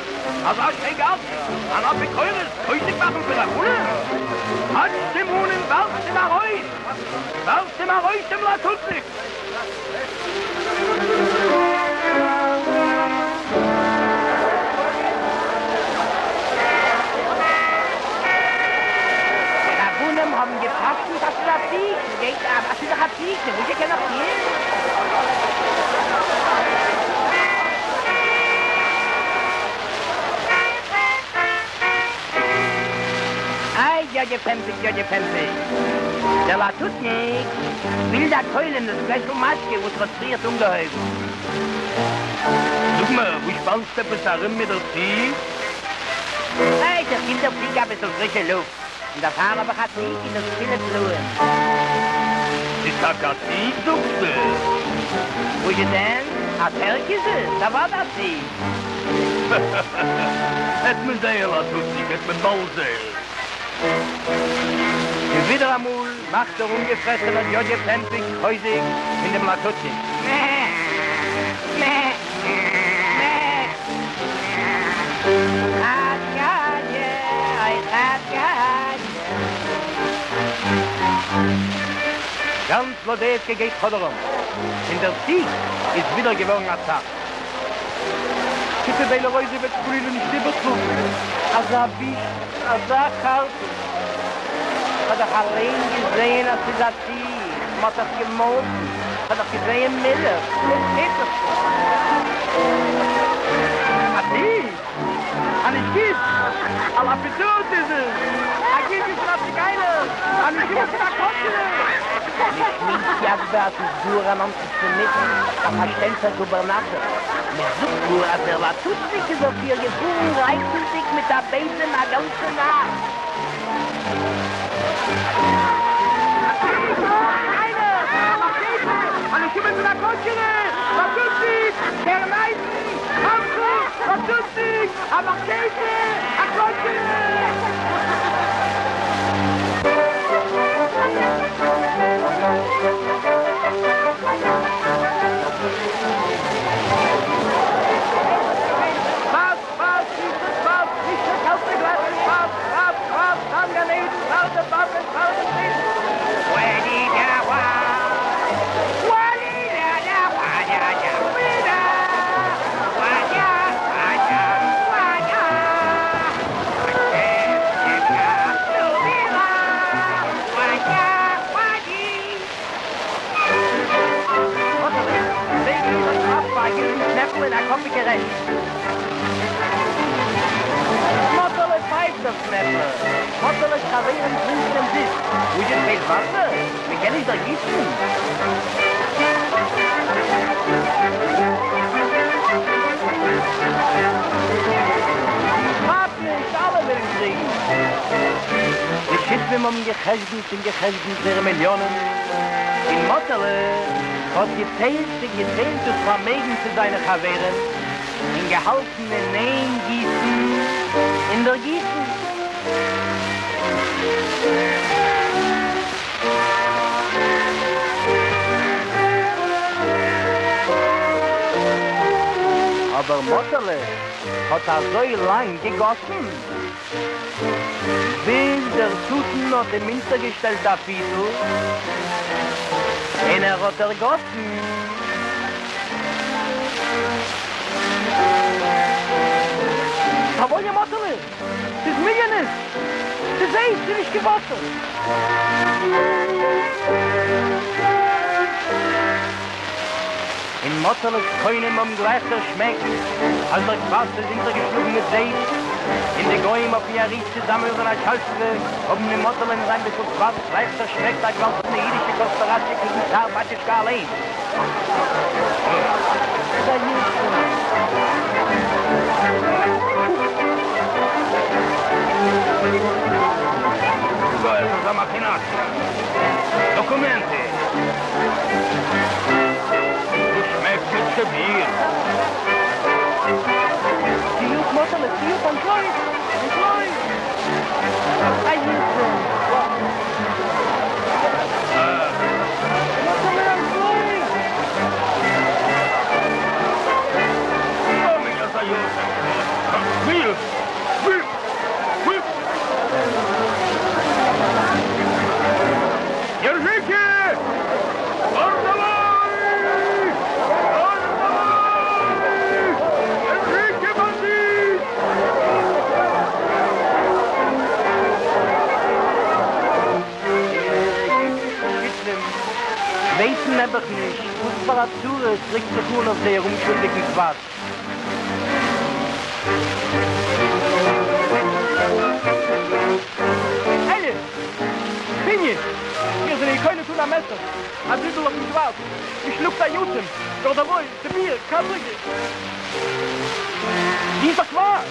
Speaker 1: אזא שייגאץ, אן אפיקורס, חוזק מאכן פון רבנים? פאטשט אים אן און ווארפט אים ארויס! ווארפט אים ארויס דעם לאטוטניק!
Speaker 3: די רבנים האבן געפסקנט אז ס'איז א ציג, מ'גייט אז ס'איז דאך א ציג, נו וואס זשע קען נאך טוען? איי דזשאדזשע פעמפיק דזשאדזשע פעמפיק, דער לאטוטניק וויל דערקוילען דאס פלעשל משקה וואס ר'האט פריערט אנגעהויבן.
Speaker 4: זאג מיר, וואו שפאנסטו עפעס ארום מיט דער ציג?
Speaker 3: איי, איך גיב דער ציג אביסל פרישע לופט, און דערפאר האב איך א ציג אין דאס פילע פלאים.
Speaker 4: ס'איז טאקע א ציג זאגסטו?
Speaker 3: וואזשע דען? א טערק איז עס? אוודאי א ציג!
Speaker 4: העט מען זעהן לאטוטניק, העט מען באלד זעהן.
Speaker 1: און ווידעראמאל מאכט דער אנגעפרעסענער דזשאדזשע פעמפיק חוזק פון דעם לאטוטניק.
Speaker 3: מע! מע! מע! חד גדיא! אוי חד גדיא!
Speaker 1: גאנץ לאדעווקע גייט כאדאראם, און דער ציג איז ווידער געווארן א טאפ. ציפע ביילע רויזע וועט חלילה נישט איבערטראגן אזא בושה, אזא חרפה.
Speaker 3: כ'האב דאך אליין געזעהן אז ס'איז א ציג, מ'האט דאך געמאלקן, כ'האב דאך געזעהן מילך, וואס טוט זיך דא?
Speaker 1: א ציג? א נישט גוט! א לאפיטוט איז עס! א גלגול פון א ציגיינער! א נשמה פון א קאטשעלע!
Speaker 3: מ'שמועסט יאקאב אז ס'איז גאר אן אנטיסעמיט, א פארשטעלטער גובערנאטאר. מ'זאגט גאר אז דער לאטוטניק איז אויף איר געפארן רייטנדיג מיט א בעזעם א גאנצע נאכט.
Speaker 1: א נשמה פון א קאטשעלע! לאטוטניק! קרן אייזן! אַמסל! לאַטוטניק! אַ מאַרקעזע! אַ קאָטשערע! פֿאַס, פֿאַס, זיסע פֿאַס, פֿרישע קאַלטע גלאַטע פֿאַס, פֿאַס, פֿאַס, פֿאַרן גן-עדן, פֿאַר דער באַבען, פֿאַר דעם זיידן. מאָטעלע פֿײַפֿט דאָס קנעפּל, מאָטעלעס חבֿרים טרינקען אומזיסט. וווּ זשע פֿעלט וואַסער? מע קען נישט דערגיסן.
Speaker 5: גנבֿים האָבן געחשבונט און געחשבונט זייערע מיליאָנען, און מאָטעלע האָט געטיילט און געטיילט דאָס פֿאַרמעגן צו זיינע חבֿרים און געהאַלטן אין איין גיסן און דערגיסן. אבער מאטעלע האט אזוי לאנג געגאסן, ביז דער שטן האט אים אונטערגעשטעלט א פיסל און ער האט דערגאסן. פאוואליע מאטעלע! ס'איז מיליאנעס! ס'איז הייס! ס'איז נישט קיין וואסער! און מאטעלע'ס קונים האבן גלייך דערשמעקט אז דער קוואס איז אונטערגעשלאגן מיט זייף, און די גוים אויפן יריד צוזאמען מיט די נאטשאלסטווע האבן אין מאטעלע און זיין ביסל קוואס גלייך דערשמעקט א געוואלדיגע אידישע קאנספיראציע קעגן צאר באטיושקא אליין.
Speaker 4: Что это за махинация? Документы! שמעקט מיט סיביר!
Speaker 2: צי אָפּ, מאָטעלע, צי אָפּ, אַנטלויף! אַנטלויף! אַ יתום! מאָטעלע, אַנטלויף!
Speaker 4: Что меня за Вы! Вы! Вы! Держите! Городовой! Городовой! Держите, бандит!
Speaker 5: ווייסן נעבעך נישט וואס פאר א צרה עס רוקט זיך אן אויף זייער אומשולדיגן קוואס.
Speaker 2: עליע! פיניע! מיר זענען געקוילעט אן א מעסער, א זידל אויפן קוואס, מ'שלאגט א יתום, גארדאוואוי, סיביר, קאטארגע. גיסט א קוואס!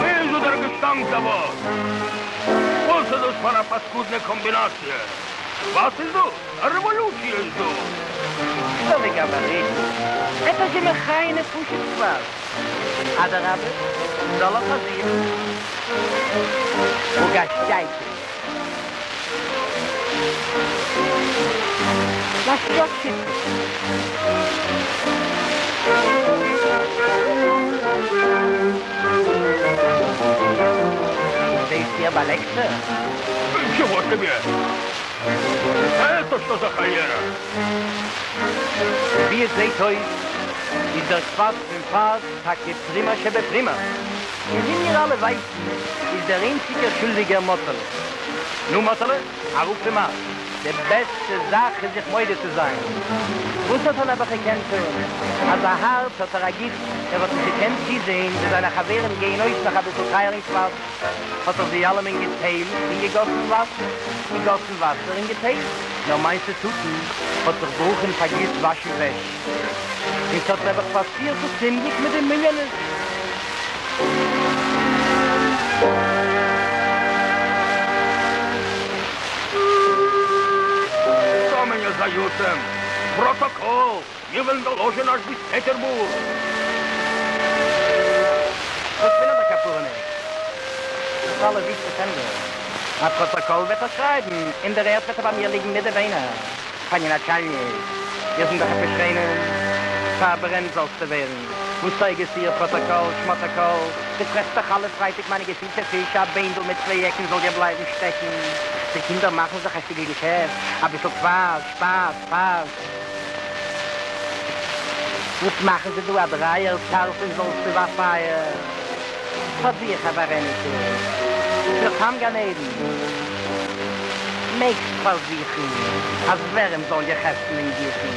Speaker 4: Вижу דער געשטאנק דא. וואס איז דאס פאר א פאסקודנע קאמבינאציע? וואס איז דאס? א רעוואלוציע איז דא!
Speaker 5: Что вы говорите? Это же מחיה נפשות קוואס. אדרבה, זאל ער פארזוכן. Угощайтесь. Насчет часы. Здесь я балекса.
Speaker 4: Чего тебе? Это что за холера?
Speaker 5: ווי עס זעט אויס, איז דער קוואס פון פאס טאקע פרימא שבפרימא. און ווי מיר אלע ווייסן, איז דער איינציגער שולדיגער מאטעלע. נו מאטעלע, אראפ פון מארק. די בעסטע זאך איז זיך מודה צו זיין. וואס האט ער נעבעך געקענט טון? אז א הארץ האט ער א גוטס, ער האט נישט געקענט צוזעהן ווי זיינע חברים גייען אויס נאך אביסל טייערן קוואס, האט ער זיי אלעמען געטיילט און געגאסן וואסער, געגאסן וואסער און געטיילט. נאר מעשה שטן האט זיך ברוך'ן פארגלוסט וואשן וועש. און ס'האט נעבעך פאסירט דאס אומגליק מיט די מיליאנעס.
Speaker 4: Что меня за יתום? Протокол! מיר וועלן דאלאזשען אזש ביז פעטערבורג!
Speaker 5: וואס וויל ער דער כפרה'ניק? דאס אלע וויסטע סענדער. א פראטאקאל וועט ער שרייבן, אין דער ערד וועט ער ביי מיר ליגן מיט די ביינער. פאני נאטשאלניק, איר זענט דאך עפעס שכנים. פארברענט זאלסטו ווערן. וואס טויג עס דיר, פראטאקאל, שמאטאקאל? דו פרעסט דאך אלע פרייטאג מיינע געפילטע פיש, א ביינדל מיט צוויי עקן זאל דיר בלייבן שטעקן. די קינדער מאכן זיך א שטיקל געשעפט, אביסל קוואס, שפאס, פאס. וואס מאכן זיי דא א דרייער שרפען זאלסטו ביי פייער? פאר זיך א ווארעניקע פאר סאם גן עדן מעגסט פארזוכן אז ווערים זאלן דיך עסן אין גיכן.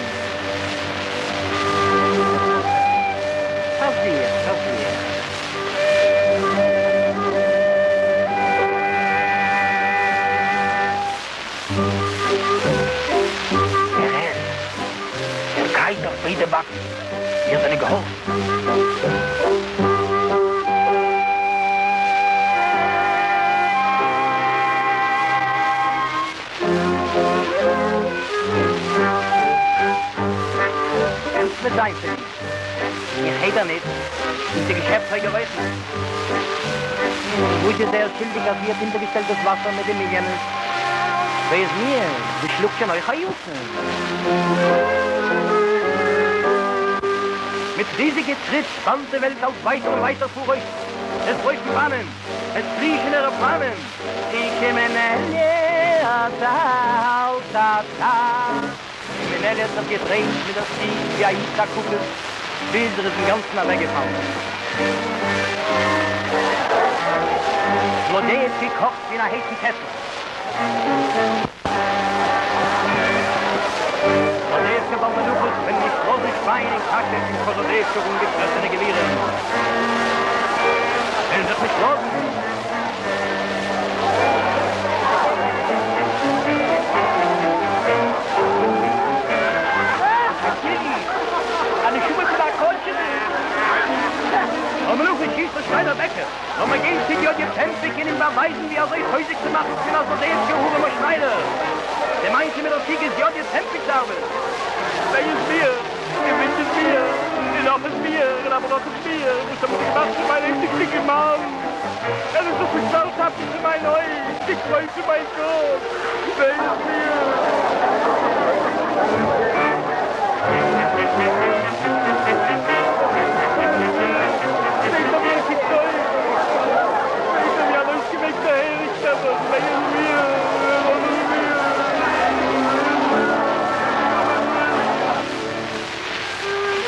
Speaker 5: פאר זיך, פאר זיך.
Speaker 3: ער עסט, ער קייט אויף ביידע באקן, מיר זענען געהאלפן.
Speaker 1: וועט זיין פון אים. אין חדר ניט, און צו געשעפט טויג ער אויך ניט. וואָס איז ער שולדיק אַז זי האָט אונטערגעשטעלט דאָס וואַסער מיט די מיליאָנעס? וויי איז מיר, זי שלאָגט שוין אויך אַ יתום. מיט ריזיגע טריט שפּאַנט די וועלט אַלץ ווייטער און ווייטער פאָראויס. עס לויפן באַנען, עס קריכן עראָפּלאַנען. מנעלי האט זיך געדרייט מיט דער ציג ווי א איד א קוקל, ביז ער איז אינגאנצן אוועקגעפאלן. זלאדעיעווקע קאכט ווי אין א הייסן קעסל. זלאדעיעווקער בעל מלאכות וועלן נישט לאזן שפייען אין קאשע פון קאזלאדעיעווקער אנגעפרעסענע גבירים. וועלן זיך נישט לאזן. א נשמה פון א קאטשענע! בעל מלאכה שוסטער שניידער בעקער, לאמיר גיין צו יאדיע פעמפיק און אים באווייזן ווי אזוי חוזק צו מאכן פון א זלאדעיעווקער ארעמער שניידער. די מעשה מיט דער ציג איז יאדיע פעמפיק'ס ארבעט.
Speaker 4: וויי איז מיר, און ווינד איז מיר, און אָך איז מיר, און אַ בראָך איז מיר, וואָס האָב איך געמאַכט צו מיין איינציגסטיקן מאַן? ער איז דאָך די שוואַרצאַפּל פון מיין אויג, די קרוין פון מיין קאָפּ, וויי איז מיר! זעט אויף מיר כטויב, זעט אויף ווי אַן אויסגעוועפּטער הערינג נעבעך, וויי איז מיר, און אָך איז מיר!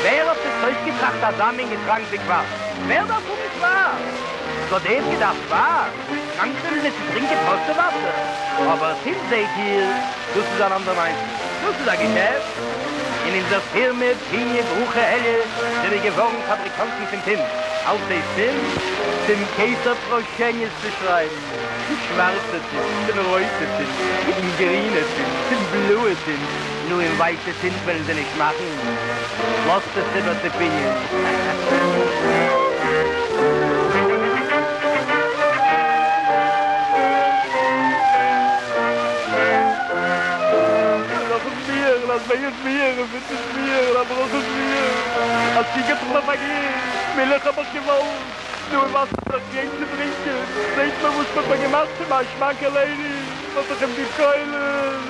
Speaker 1: ווער האט עס אויסגעטראכט אזא מין געטראנק ווי קוואס? ווער דארף האבן קוואס? זלאדעיעווקע דארף קוואס? קראנק זענען זיי צו טרינקען פראסטע וואסער. אבער טינט זעהט איר, דאס איז אן אנדער מעשה. דאס איז א געשעפט. אין אונזער פירמע פיניע ברכה עליע זענען געווארן פאבריקאנטן פון טינט. אלץ הייסט טינט? צום קיסר פראשעניעס צו שרייבן. שווארצע טינט און רויטע טינט און גרינע טינט און בלויע טינט. נו און ווייסע טינט וועלן זיי נישט מאכן? לאזט עס איבער צו פיניען.
Speaker 4: אָך איז מיר, און אַז וויי איז מיר, און ווינד איז מיר, און אַ בראָך איז מיר, אַ ציג האָט זיך מיר פאַרגעסט, מילך האָב איך געוואָלט, נו און וואַסער וועל איך גיין צו טרינקען, זעט מען וואָס מ'האָט מיר געמאַכט צו מיין שמאַנקעלעני, מ'האָט דאָך אים געקוילעט,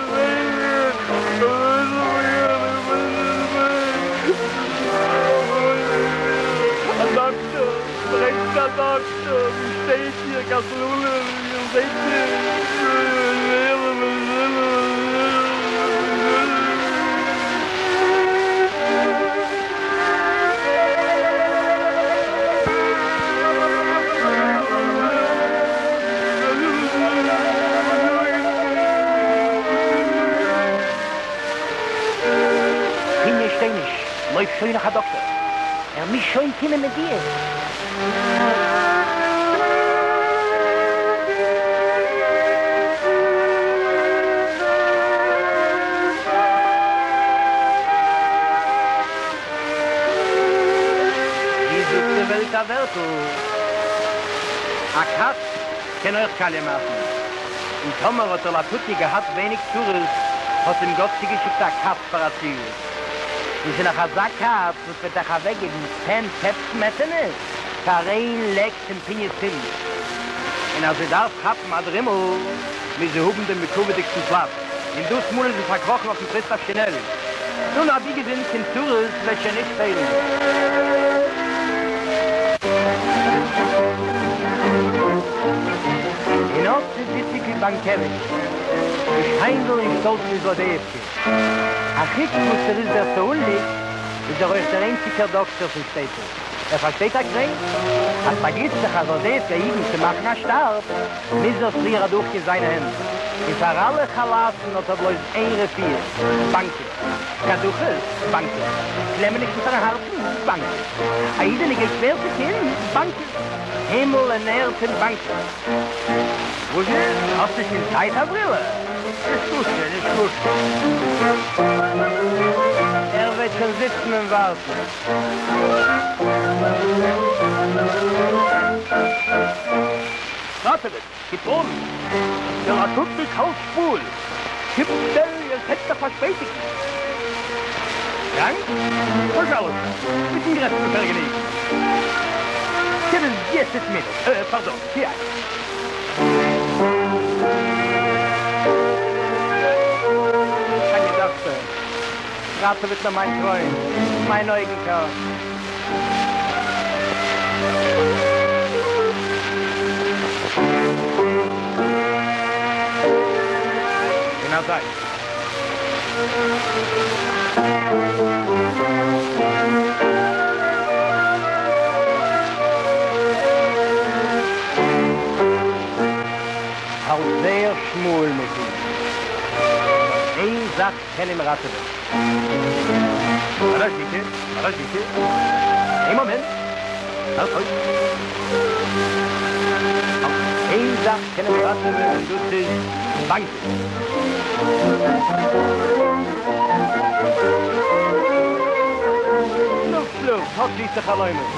Speaker 4: אַ דאָקטער, ברענגט אַ דאָקטער, ווי שטייט איר, גזלנים, איר זעט נישט?
Speaker 1: פיניע שטייניש, לויף שוין נאך א דאקטער, ער מוז שוין קומען מיט דיר. ווי זאגט די וועלט א ווערטל, א קאץ קען אויך קאליע מאכן, און טאמער האט דער לאטוטניק געהאט ווייניג צרות, האט אים גאט צוגעשיקט א קאץ פאר א צוגאב. און ס'איז נאך אזא קאץ וואס וועט אייך אוועקגעבן צען טעפ סמעטענע פאר איין לעק פון פיניעס טינט. און אז זי דארף כאפן א דרימל, מוז זי האבן דעם מכובד'יגסטן פלאץ, און דאס מאל איז זי פארקראכן אויפן פריסטאוו'ס שינעל. נו, נו, אבי געזונט, קיין צרות וועט שוין נישט פעלן. און אט איז איציקל באנקעוויטש, די שיינדל און שטאלץ פון זלאדעיעווקע. אחוץ וואס ער איז דער סאולניק, איז ער אויך דער איינציגער דאקטער פון שטעטל. ער פארשטייט א קרענק. אז ס'פארגלוסט זיך א זלאדעיעווקער אידן צו מאכן א שטארב, מוז ער פריער אדורכגיין זיינע הענט. און פאר אלע חלאת'ן האט ער בלויז איין רפואה, באנקעס. קדחות? באנקעס. קלעמענישן פארן הארצן? באנקעס. א אידענע גייט שווער צו קינד? באנקעס. הימל און ערד פון באנקעס. וואס איז? האסט נישט קיין צייט אברילע? נישקשה, נישקשה. ער וועט שוין זיצן און ווארטן.
Speaker 4: ראטעוועט! געטאן! דער לאטוטניק האלט שפול! קומט שנעל, איר קענט זיך פארשפעטיגן!
Speaker 1: קראנק? פאזשאלוסטא, מיטן גרעסטן פארגעניגן. через десять минут, פארדאן, פיאט. פאני דאקטער, ראטעוועט מיר מיין פרוינד, מיין אויגנקארט. אין א זייט. האלט זייער שמאל מיט אים. נאר איין זאך קען אים ראטעווען. פאדאזשדיטע, פאדאזשדיטע, איין מאמענט, הערט אויס. איין זאך קען אים ראטעווען און דאס איז באנקעס. שלאף, שלאף, האב זיסע חלומות.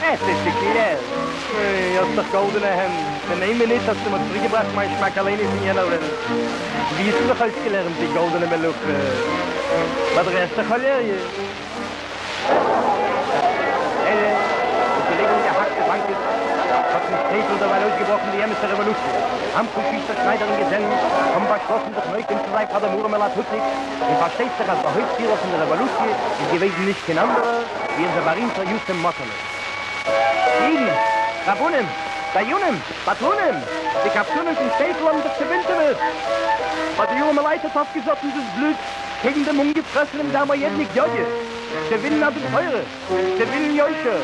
Speaker 1: עס איז געקלערט. אוי, האסט דאך גאלדענע הענט. אין איין מינוט האסטו מיר צוריקגעבראכט מיין שמאקעלעני פון יענער וועלט. ווי האסטו זיך אויסגעלערנט די גאלדענע מלאכה? ביי דער ערשטער כאלעריע. אלא, איז געלעגן און געהאקט די באנקעס, האט אין שטעטל דערווייל אויסגעבראכן די אמת'ע רעוואלוציע. עמך שוסטער שניידער און געזעלן האבן באשלאסן זיך נוקם צו זיין פאר דעם ארעמען לאטוטניק, און פארשטייט זיך אז דער הויפט פירער פון דער רעוואלוציע איז געוועזן נישט קיין אנדערער ווי אונזער בארימטער יתום מאטעלע. אידן, רבנים, דיינים, בדחנים, די קבצנים פון שטעטל האבן זיך צעבונטעוועט. ביי די ארעמעלייט האט אויפגעזאטן דאס בלוט קעגן דעם אנגעפרעסענעם דארמאיעדניק דיאדיע. זיי ווילן א דין תורה, זיי ווילן יושר,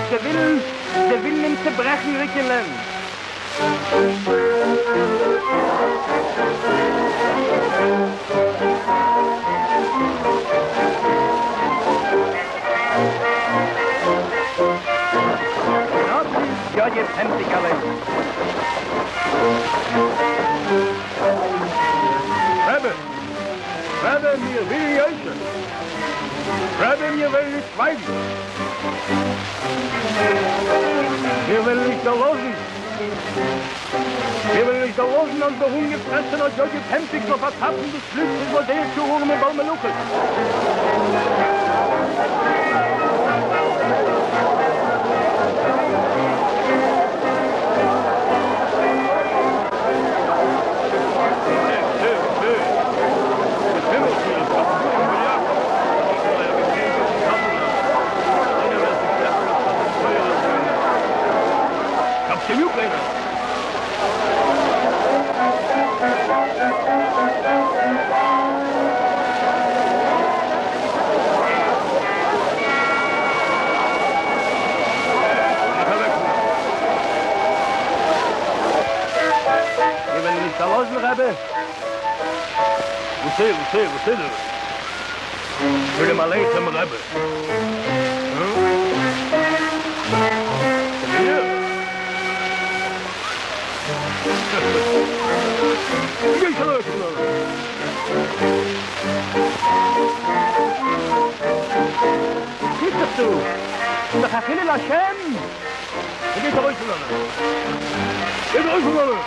Speaker 1: זיי ווילן, זיי ווילן אים צעברעכן ריק און לענד. און אט איז דיאדיע פעמפיק אליין.
Speaker 4: רבי! רבי, מיר ווילן יושר! רבי, מיר וועלן נישט שווייגן! מיר וועלן נישט דערלאזן! מיר וועלן נישט דערלאזן אז דער אנגעפרעסענער דיאדיע פעמפיק זאל פארטאפן דאס בלוט פון זלאדעיעווקער ארעמע בעל מלאכות!
Speaker 1: מיר וועלן נישט דערלאזן רבי!
Speaker 4: וואס איז וואס איז וואס איז דאס? שלום עליכם רבי!
Speaker 1: טוט זיך דא? ס'איז דאך א חילול השם!
Speaker 4: גייט ארויס פון דאנען! גייט ארויס פון דאנען!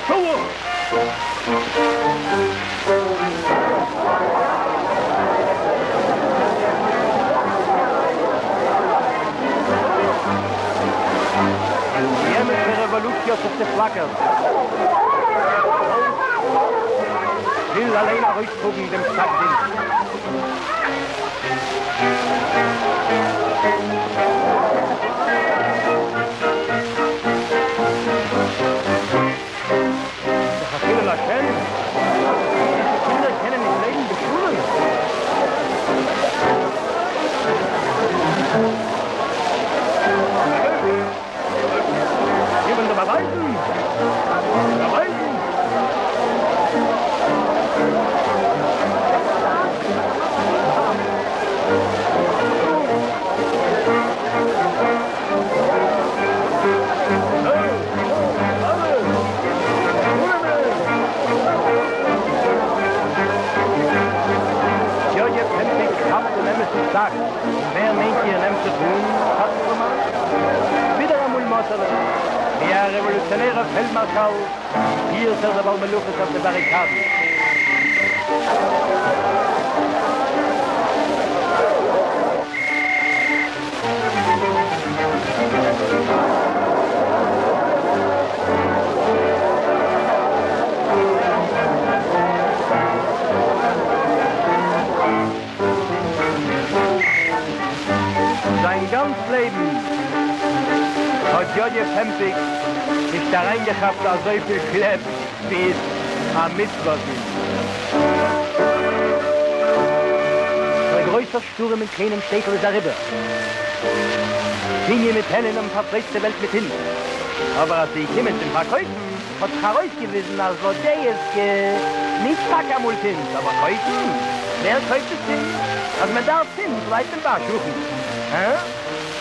Speaker 4: שור!
Speaker 1: די אמת'ע רעוואלוציע האט זיך צעפלאקערט. פאלק וויל אליין ארויסטראגן דעם פסק דין. ס'דאך א חילול השם! אידישע קינדער קענען נישט לעבן בשלום! מיר וועלן דיר באווייזן! באווייזן! דיאדיע פעמפיק כאפט דעם אמת'ן פסק, ווער מיינט איר נעמט זיך אן, טאטן ראמאן? מאטעלע. ווי א רעוואלוציאנערער פעלדמארשאל פירט ער די בעל מלאכות אויף די באריקאדן. זיין גאנץ לעבן האט יאדיע פעמפיק נישט אריינגעכאפט אזויפיל קלעפ ווי א מצוה זינט דער גרויסער שטורעם אין קליינעם שטעטל איז אריבער. פיניע מיט העלען האבן פארפלייצט די וועלט מיט טינט. אבער אז ס'איז געקומען צום פארקויפן האט זיך ארויסגעוויזן אז זלאדעיעווקע נישט טאקע אמאל טינט, אבער קויפן? ווער קויפט עס טינט? אז מען דארף טינט בלייבט מען ביי א שכן. הא?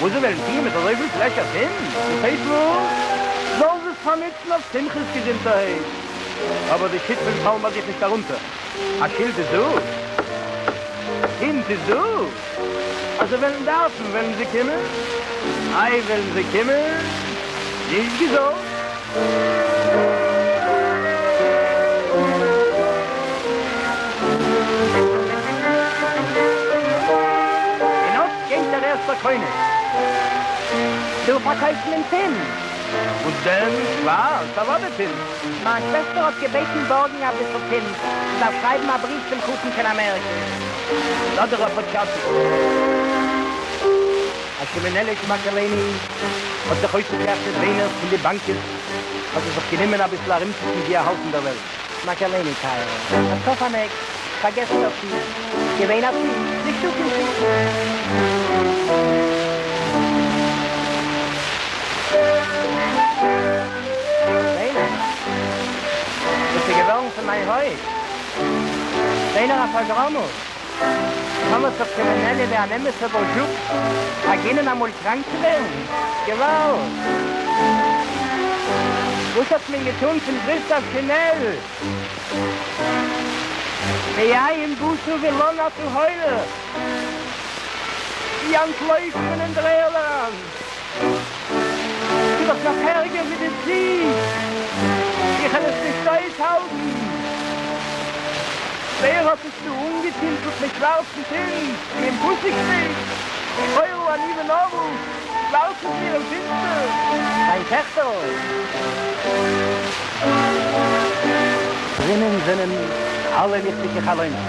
Speaker 1: וואס זיי וועלן טוען מיט אזויפיל פלעשער טינט? דאס הייסט וואס? זאלן זיי עס פארנוצן אויף שמחות געזונטערהייט. אבער די שותפים פאלן ביי זיך נישט ארונטער. א שילד איז דא. טינט איז דא. אז זיי וועלן דארפן וועלן זיי קומען. איי וועלן זיי קומען? נישט געזארגט. און אט גייט דער ערשטער קונה.
Speaker 2: דא פארקויפט מען טינט.
Speaker 1: וואס דען? שווארץ? אוודאי טינט.
Speaker 2: מיין שוועסטער האט געבעטן בארגן אביסל טינט, זי דארף שרייבן א בריוו צום חתן קיין אמעריקע.
Speaker 1: נאדער א פאטשאטי. א שמעון-אליש מאקעלעני האט זיך אויסגעקלאפט די ביינער פון די באנקעס, האט ער זיך גענומען אביסל ארומצוקוקן ווי ער האלט אין דער וועלט.
Speaker 2: מאקעלעני טייערער, א סוף אן עק, פארגעסט אויף די, געווען א ציג, נישטא קיין ציג. זענער, וואס איז געווארן פון מיין הויז? זענער א פאגראמל.
Speaker 1: קאן עס זיך קרימינעלע ווי אן אמת'ער בורזשוק פארגינען אמאל קראנק צו ווערן? געוואלד! וואס האט מען געטאן צום פריסטאוו שינעל? מאין באת ולאן אתה הולך? ווי אנטלויפט מען אין דר'ערד אריין? ס'איז דאך נאך ערגער ווי די ציג! איך וועל עס נישט אויסהאלטן! ווער האט עס דא אנגעטינטלט מיט שווארצן טינט, ווי אין פסוק שטייט, שחורה אני ונורא, שווארץ איז מיר און פינסטער.
Speaker 2: דיין טעכטערל.
Speaker 1: דרינען זענען אלע ליכטיגע חלונות.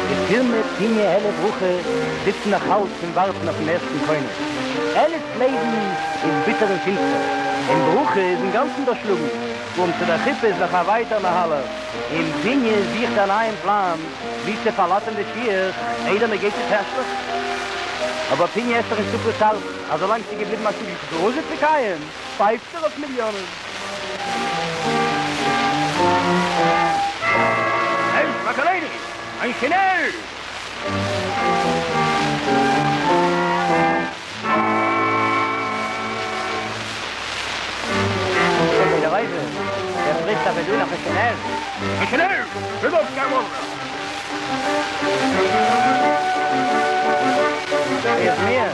Speaker 1: די פירמע פיניע העלע ברכה זיצן נאך אלץ און ווארטן אויפן ערשטן קונה. העלע'ס לעבן איז ביטער און פינסטער, און ברכה איז אינגאנצן דערשלאגן, ווארום צו דער חופה איז נאך א ווייטער מהלך, און פיניע זוכט א נייעם פלאן ווי צו פארלאטען די שיך איידער מען גייט צו תשליך. אבער פיניע עסט דאך נישט צופיל סאלץ, אז אזוי לאנג ס'איז געבליבן א שטיקל קוקורוזע צו קייען, פייפט ער אויף מיליאנען. העי, מאקאלעני! מיין שינעל!
Speaker 2: דער פריסטאוו איז דא נאך שנעל!
Speaker 1: שנעל!
Speaker 2: איז מיר.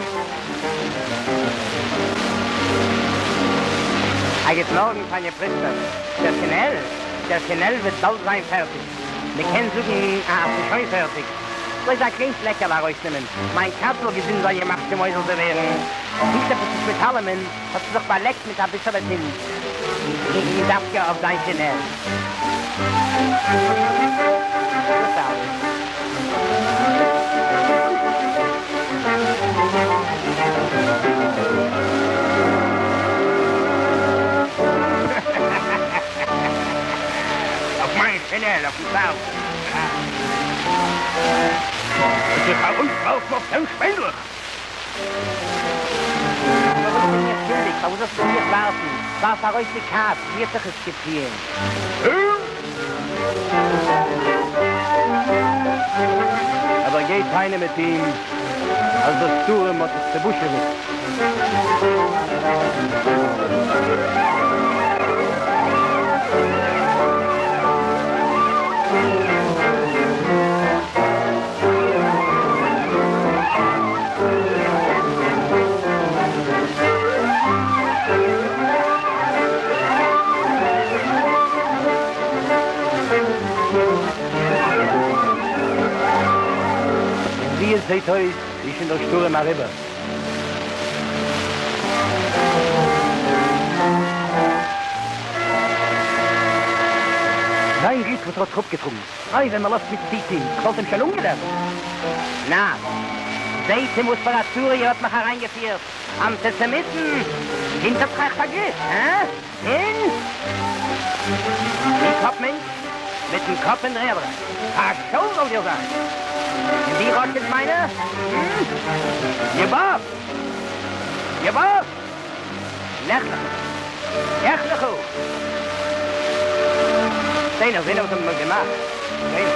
Speaker 2: א גוט מארגן פאניע פריסטאוו. דער שינעל, דער שינעל וועט באלד זיין פערטיג. מען קען זאגן אז ס'איז שוין פערטיג. בלויז א קליין פלעקעלע ארויסנעמען. מיין קאץ זאל געזונט זיין ימח שמו זאל זי ווערן. היט עפעס נישט מיט אלעמען, האט זי זיך באלעקט מיט אביסעלע טינט. און דווקא אויף דיין שינעל. דאס אלעס.
Speaker 1: אויף מיין שינעל אויפן צארטן. וועט זיך ארויסווארפן אויף דעם שפענדלעך.
Speaker 2: פארוואס בין איך שולדיג? פארוואס זאלסטו מיך ווארפן? ווארף ארויס די קאץ, זי האט דאך עס געטוען.
Speaker 1: אבער גיי טענה מיט אים אז דער שטורעם האט עס צעבושעוועט. איצט זעט אויס איז שוין דער שטורעם אריבער. זיין גוט וואס ער האט זיך אפגעטראגן. אוי ווען מ'לאזט מיך צוטון, כ'וואלט אים שוין אנגעלערנט.
Speaker 3: נא, זעט אין וואס פאר א צרה איר האט מיך אריינגעפירט, אנטיסעמיטן! הינט האט זיך אייך פארגלוסט, הא? הינט? דו קאפ-מענטש, מיטן קאפ אין דר'ערד אריין, פאשאל זאל דיר זיין! און דו ראטשילד מיינער, הא? יבאף! יבאף! לך לך! לך לך!
Speaker 1: זעה נאר, זעה נאר וואס האבן מיר געמאכט, זעה נאר.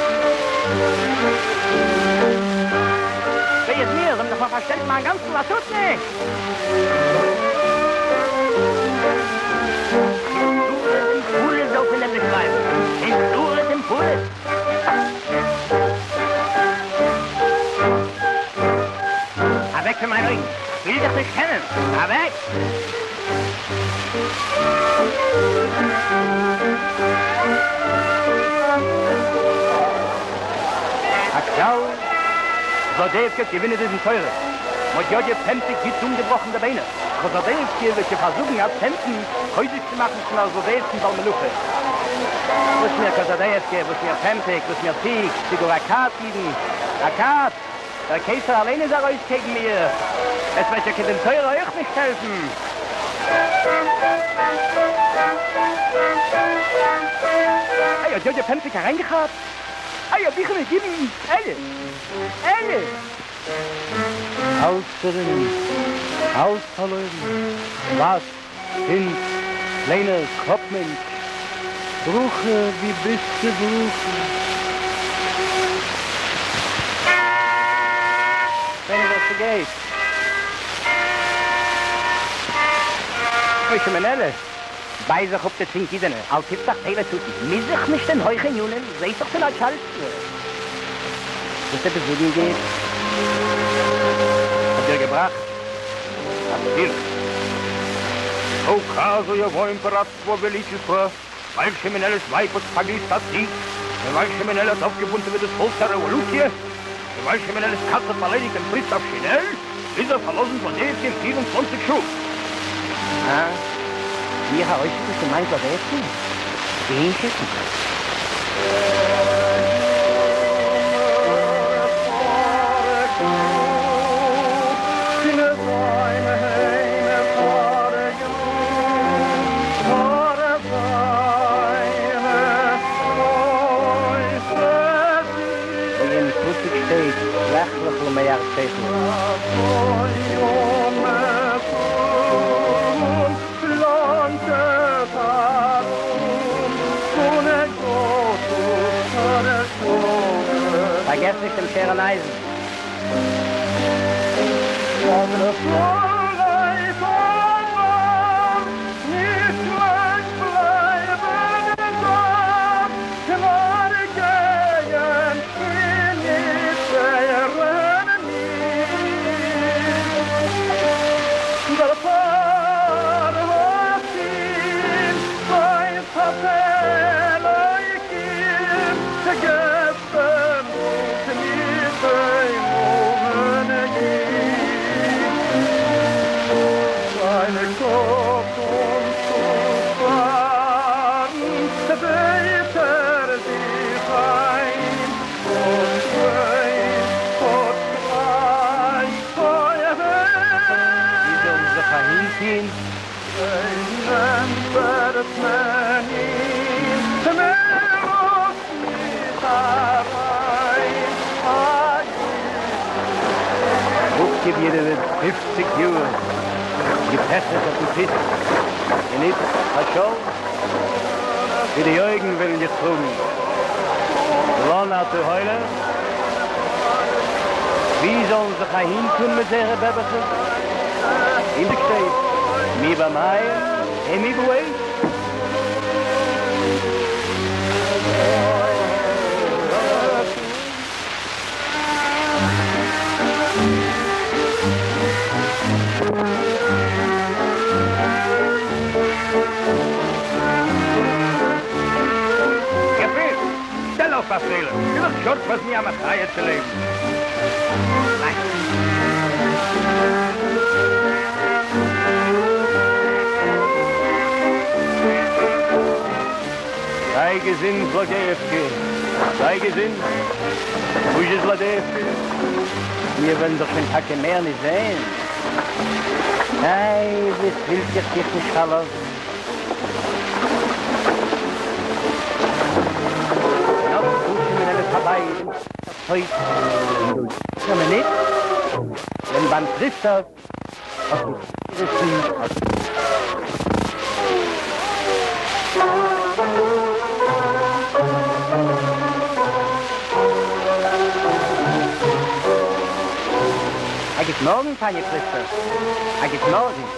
Speaker 1: וויי איז מיר, זיי האבן דאך מיר פארשטעלט מיין גאנצן לאטוטניק!
Speaker 3: קיין שריד און פליט זאל פון דעם נישט בלייבן, קיין שריד און פליט! אוועק פון מיינע אויגן! כ'וויל דיך נישט קענען! אוועק!
Speaker 1: הכלל, זלאדעיעווקע האט געווינען די דין תורה. מ'האט יאדיא פעמפיק גוט אנגעבראכן די ביינער. קאזאדעיעווקע וועט שוין פארזאגן א צענטן חוזק צו מאכן פון א זלאדעיעווקן בעל מלאכה. וואס מיר קאזאדעיעווקע, וואס מיר פעמפיק, וואס מיר ציג, צי גאר א כת אידן, א כת! דער קיסר אליין איז ארויס קעגן מיר, עס וועט שוין קיין דין תורה אויך נישט העלפן. איי האט יאדיא פעמפיק אריינגעכאפט? איי האב איך אים געגעבן אלע אלע. אלץ צערינען, אלץ פארלוירן, וואס, הינט, קליינער קאפ-מענטש, ברכה, ווי ביסטו ברכה? זען וואס ס'גייט. משה מנלה,
Speaker 3: בייס זיך אפ די צונג אידענע, אל תפתח פה לשטן, מיש זיך נישט אין הויכע ענינים, זעהסט דאך ס'נאטשאלסטווע.
Speaker 1: וואס עפעס זאגן גוט? האט דיר געבראכט א ספירה.
Speaker 4: Указую во императорского величества, ווייל שמעון-עליס ווייב האט פארגליסט א ציג, און ווייל שמעון-עלי האט אויפגעבונטעוועט דאס פאלק צו א רעוואלוציע, און ווייל שמעון-עליס קאץ האט באליידיגט דעם פריסטאוו שינעל, מוז ער פארלאזן זלאדעיעווקע אין 24 שעה.
Speaker 3: אה? מיך ארויסשיקן פון מיין זלאדעיעווקע? וואוהין שיקן?
Speaker 1: ווי אין פסוק שטייט לך לך מארצך.
Speaker 3: פארגעס נישט דעם שער און אייזן.
Speaker 1: ווי זאלן זיך אהינטוהן? אפגעבידעוועט פופציג יאר, געפעכעט אויפן פיסק, און איצט פאשאל, ווי די אויגן ווילן דיך טראגן, לאן אתה הולך? ווי זאלן זיך אהינטון מיט זייערע בעבעכעס? אין שטייט מי במים ומי באש.
Speaker 4: געפילט! שטעל אויף א פרילער!
Speaker 5: טשארט וואזמי א מחיה צו לעבן. זיי געזונט זלאדעיעווקע, זיי געזונט, בוזשע זלאדעיעווקע, מיר וועלן זיך שוין טאקע מער נישט זען. איי, וואס ווילט איר זיך נישט פארלאזן? נאך פארט שמעון פארביי דעם טויט אין דער מינוט ווען ביים פריסטאוו האט זיך געריסן א גוט מארגן, פאניע פריסטאוו, א גוט מארגן.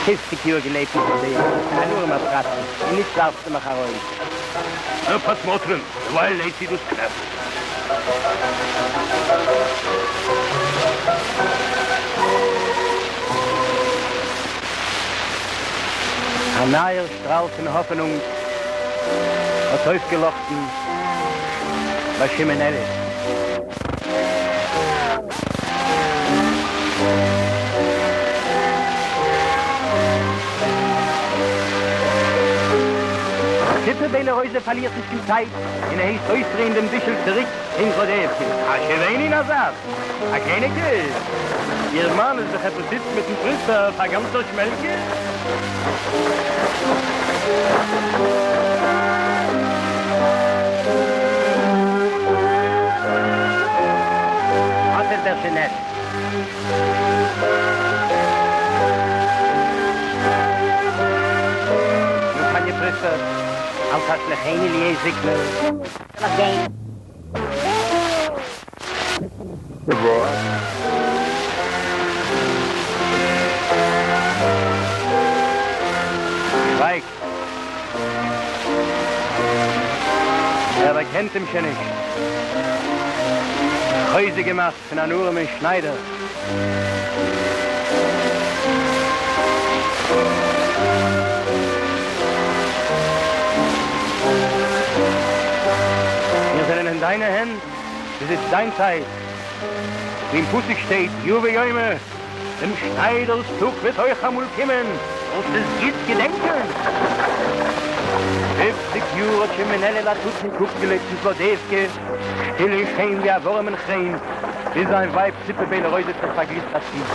Speaker 5: פופציג יאר געלעבט מיט דיר, אן ארעמער פראצעס, און איצט ווארפסטו מיך ארויס.
Speaker 4: נו, פאסמאטרים, דערווייל נייט זי דאס קנעפל.
Speaker 5: א נייער שטראל פון האפענונג האט אויפגעלאכטן ביי שמעון אלי'. ציפע ביילע רויזע פארלירט נישט קיין צייט און הייסט אויסדרייען דעם דישעל צוריק אין זלאדעיעווקע. השיבני נאזאד! א קלייניקייט! איר מאן איז דאך עפעס איצט מיטן פריסטאוו א גאנצער שמעלקע.
Speaker 1: אט איז דער שינעל.
Speaker 5: נו, פאניע פריסטאוו, אל תשליכני לעת זקנה. שווייגט. ער דערקענט אים שוין נישט. חוזק געמאכט פון אן ארעמען שניידער. מיר זענען אין דיינע הענט, ס'איז איצט דיין צייט. ווי אין פסוק שטייט, יבא יומו, דעם שניידער'ס טאג וועט אויך אמאל קומען, זאלסט עס גוט געדענקען. פופציג יאר האט שמעון אלי' לאטוטניק אפגעלעבט אין זלאדעווקע, שטיל און שיין ווי א ווארעם אין כריין, ביז זיין ווייב ציפע ביילע רויזע האט זיך פארגליסט א ציג.